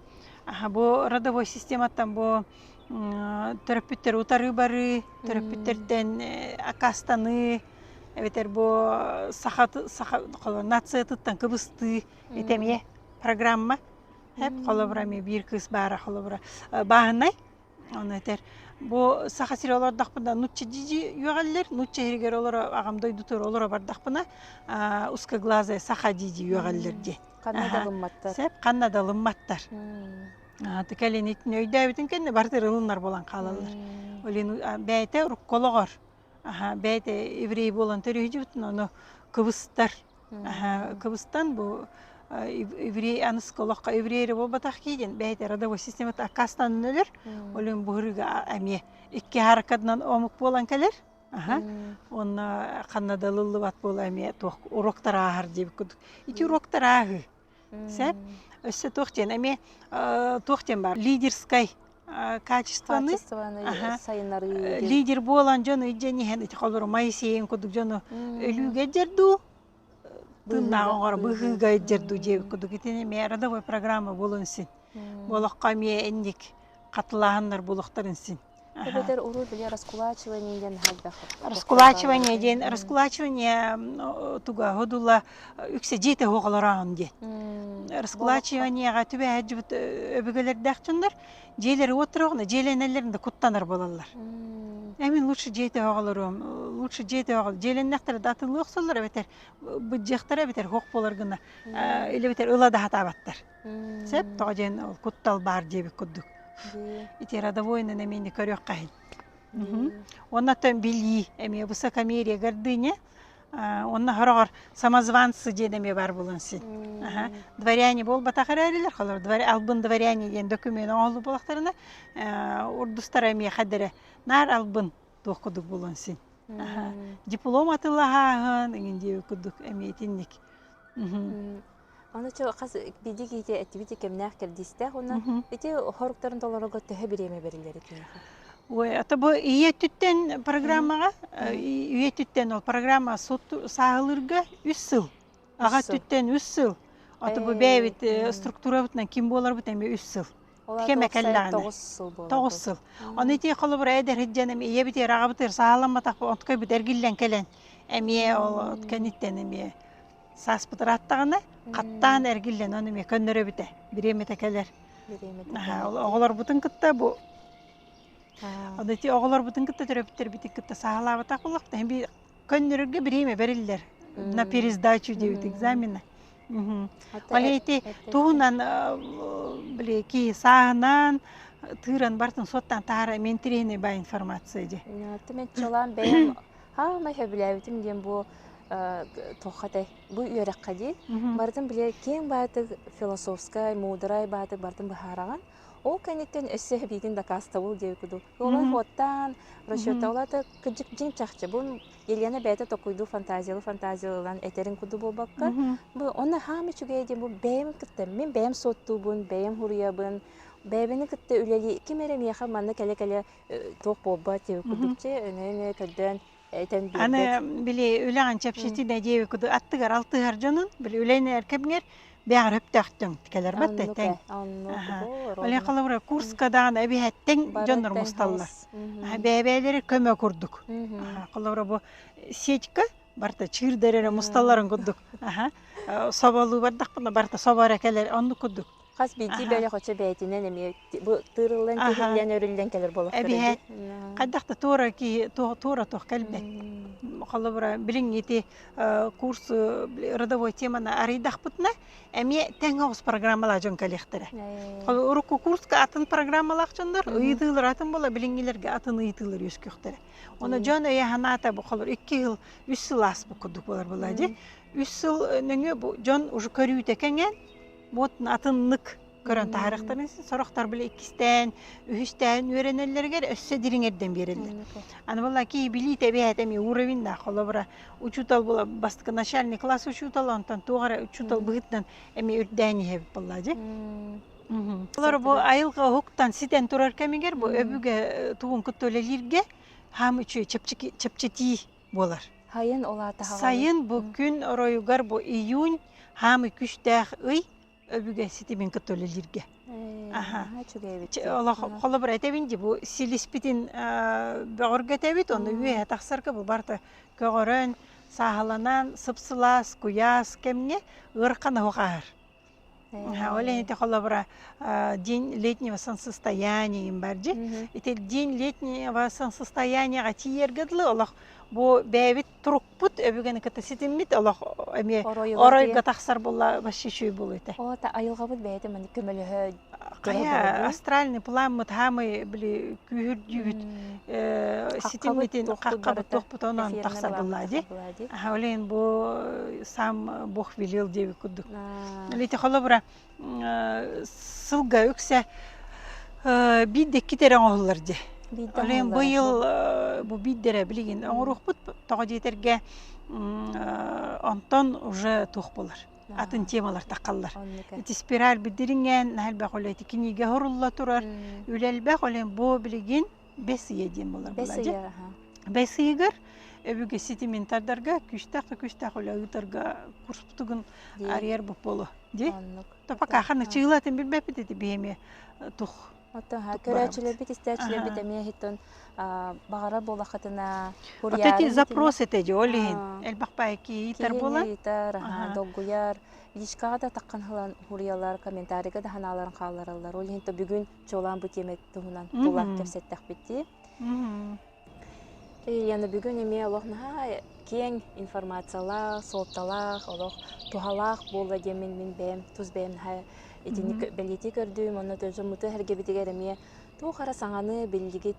бу родовой систематтан бу төрөппүттэр утарыы барыы төрөппүттэртэн аккаастаныы эбэтэр бу саха саха нациятыттан кыбыстыы ити эмиэ программа Эп холобура эмиэ биир кыыс баара холобура бааһынай ону этэр бу Саха сирэ олордохпуна нучча дьидьи үөҕэллэр нучча иһигэр олоро аҕам дойдутугар олоро бардахпына узкоглазая саха дьидьи үөҕэллэр диэн Ханна да ылымматтар. Сөп ханна да ылымматтар. Кэлин итини өйдөөбүтүн кэннэ барытыр ылыннар буолан хаалаллар. Ол иһин бэйэтэ урукку олоҕор бэйэтэ еврей буолан төрүһүдьүбүтүн ону кыбыстар. Кыбыстан бу. еврей аныска олоххо еврей эрэ буолбатах кии диэн бэйэтэ родовой системата аккаастанан өлөр. Ол иһин буһарыыга эмиэ икки хараккатынан омук буолан кэлэр. Аха. Уонна ханна да ылыллыбат буола эмиэ туох уроктар ааһар диэбит курдук. Ити уроктар ааһыы. Сөп. Өссө туох диэн эмиэ туох диэн баар лидерскай качествоны сайыннарыы лидер буолан дьону илдьэн иһэн ити холобур Моисейин курдук дьону өлүүгэ илдьэр дуу тыыннаах оҥоро быһыыга илдьэр дуу диэбит курдук итини эмиэ родовой программа буолун син болоххо эмиэ инник хатылааһыннар буолуохтарын син Эбэтэр урут били раскулачивание диэн хайдах Раскулачивание диэн раскулачивание туга ходула үксэ дьиэтэ оҕолороон диэн. Раскулачиваниеҕа түбэһэ өбүгэлэрдээх дьоннор дьиэлэри уоттароҕуна дьиэлэнэллэрин да куттанар буолаллар. Эмин лучше дьиэтэ оҕолоруом, лучше дьиэтэ оҕол дьиэлэннэхтэрэ да атылыы охсоллор эбэтэр быдьыахтара эбэтэр хоох буолар гына или эбэтэр ыла да хатаабаттар. Сөп тоҕо диэн ол куттал баар диэбит курдук. Ити родовойунан эмиэ көрүөххэ иһин. Уонна оттон билии эмиэ высокомерие гордыня уонна хороҕор самозванцы диэн эмиэ баар буолан син. Дворяне буолбатах эрээрилэр, холор албын дворяне диэн документ оҥоһуллу буолахтарына урдустара эмиэ хадэрэ наар албын туох курдук буолан син. Диплом атылаһааһын иҥин диэбит курдук эмиэ итинник. Аны хас биирдии киһити эттибит кэмнээх кэрдиистээх уонна ити хоруктарын толорорго төһө бириэмэ бэриллэр итиниэхэ? Ой, это бу ийэ өттүттэн программаҕа, үйэ өттүттэн ол программа сааһылыырга үс сыл. Аҕа өттүттэн үс сыл. Ото бу бэйэбит структурабытынан ким буоларбыт эмиэ үс сыл. Кэмэ кэллэҕинэ. 9 сыл буолар. 9 сыл. Ону ити холобура эдэр сылдьан эми ийэбитигэр аҕабытыгар сааһыламматах онтукайбыт эргиллэн кэлэн эмиэ ол кэнниттэн эмиэ Сааспыт ырааттаҕына, хаттаан эргиллэн ону эмиэ көннөрөбүтэ. Бириэмэтэ кэлэр. Оҕолорбутун кытта бу Ону ити оҕолорбутун кытта төрөппүттэрбитин кытта сааһылаабатах буоллахпыт би көннөрөргө бириэмэ бэриллэр. На пересдачу диэбит экзамена. Ол ити туһунан били киһи сааһынан тыыран бартын суоттаан таһара эмиэ интэриэһинэй баа информация дии. Мен чолаан бэйэм хаамай сөбүлээбитим диэн бу туохха этэй бу үөрэххэ дии барытын били киэҥ баайтык философскай муударай баайтык барытын быһаараҕын ол кэнниттэн өссө эбиитин дакаастабыл диэбит курдук олай хуоттаан расчеттаулата кырдьык дьиҥ чахчы бу Елена бэйэтэ токуйдуу фантазиялы фантазияланан этэрин курдук буолбакка бу онно хаам үчүгэй диэн бу бэйэм кытта мин бэйэм суоттуубун бэйэм хуруйабын бэйэбини кытта үлэлии ким эрэ миэхэ манна кэлэ-кэлэ туох буолбат диэбит курдук чэ өҥө-өҥө көрдөөн этэн биэрбэт. Аны били үлэҕин чэпчэтинэ диэбит курдук аттыгар алтыһар дьонун били үлэнэр кэмҥэр бэҕэр өптөөхтүҥ кэлэр батта тэҥ. Оле холобура курска даҕаны эбиһэттэн дьоннор мусталлар. Бэйэ-бэйэлэри көмө курдук. Холобура бу сетька барыта чыырдар эрэ мусталларын курдук. Соболуу бардахпына барыта собо эрэ кэлэр оннук курдук. Хас биирдии бөлөх очо бэйэтинэн эмиэ бу тыырыллан тиһиллэн өрүллэн кэлэр буолуохтара Эбиһээт хайдах да туора киһи туора туох кэлбэт. Холобура билиҥҥи ити курс родовой теманы арыйдахпытына эмиэ тэҥ оҕус программалаах дьон кэлиэхтэрэ. Урукку курска атын программалаах дьоннор ыйытыылар атын буола билиҥҥилэргэ атын ыйытыылар үөскүөхтэрэ. Ону дьон өйө санаата бу холор икки сыл үс сыл ааспыт курдук буолар буолаа дии. Үс сыл нөҥүө бу дьон уже көрүүтэ кэҥээн Вот атыннык көрөн таһаарыахтарын сорохтор били иккистээн, үһүстээн үөрэнэллэригэр өссө дириҥэрдэн биэрэллэр. Аны буолла киһи билиитэ эбээт эмиэ уровень да холобура учуутал була бастакы начальный класс учуутал онтон туох эрэ учуутал быһыытынан эмиэ үрдээн иһэбит буолла дии. Олор бу айылҕа уһуктан ситэн турар кэмигэр бу өбүгэ тугун кытта үлэлииргэ хаам үчүгэй чэпчэтии буолар. Сайын ол аата Сайын бу күн оройугар бу июнь хаамый күстээх ый өбүгэ ситимин кытта үлэлииргэ. Аха. Олох холобур этэбин дии бу силиспитин бөҕөргөтөбүт онно үөһэ тахсарга бу барыта көҕөрөн сааһыланан сып-сылаас куйаас кэмҥэ ыарахан оһох ааһар. Ол иһин ити холобура день летнего солнцестояния бар дии. Ити день летнего солнцестоянияҕа тиийэргэ дылы олох бу бэйэбит турукпут өбүгэни кытта ситиммит олох эмиэ оройго тахсар буолла вообще үчүгэй буолуо этэ. О, та айылҕабыт бэйэтэ маннык көмөлөһө. Хайа астральный пламмыт хаамый били күүһүрдүүбүт ситиммитин хаххабыт туохпут онон тахсар булла ди. Олен бу сам Бог велел диэбит курдук. Ити холобура сылга үксэ биирдэ иккитэ эрэ оҥоһуллар дии. Олен быйыл бу биирдэ эрэ билигин оҥоруохпут тоҕо диэтэргэ онтон уже туох буолар атын темалар таххаллар. Ити спираль бидириҥэн элбэх үлэ ити кинигэ хорулла турар. Үлэ элбэх олен бу билигин бэс ыйа диэн буолар Бэс ыйа Бэс ыйыгар өбүгэ ситимин тардарга күүстээх да күүстээх үлэ ыытарга курспутугун арыйар буолу. Ди? Топа ханна чыылатын билбэппит ити биһиэми тух Оттон көрөөччүлэрбит, истээччилэрбит эмиэ иһиттэн баҕарар буолаххытына Вот эти запрос это ол иһин элбэх баай киһи буолан ыйытар, долгуйар, личкаҕа да таххан ылан хуруйалар, комментарийга да санааларын хааллараллар. Ол иһин то бүгүн чуолаан бу тиэмэ туһунан тула кэпсэттэхпит дии. Яна бүгүн эмиэ олох наһаа киэҥ информациялаах, суолталаах, олох туһалаах буолла диэммин мин бэйэм тус бэйэм наһаа итинник бэлиэтии көрдүм. Онно дьоммуту эргэбитигэр эмиэ туох эрэ саҥаны биллигит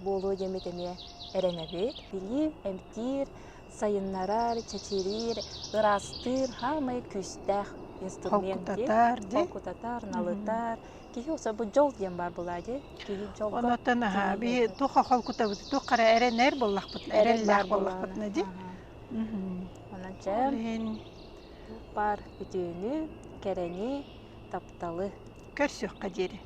буолуо диэммит эмиэ эрэнэбит. Билии эмтиир, сайыннарар, чэчириир, ыраастыыр саамай күүстээх инструмент дии. Холкутатар дии. Холкутатар, налытар. Киһи осо бу дьол диэн баар буолаа дии. Киһи дьолго Онотон аха биһи туха холкутабыт тух хара эрэнэр буоллахпыт эрэллээх буоллахпытына дии. Онон чэ баар үтүөнү, кэрэни, тапталы. Көрсүөххэ диэри.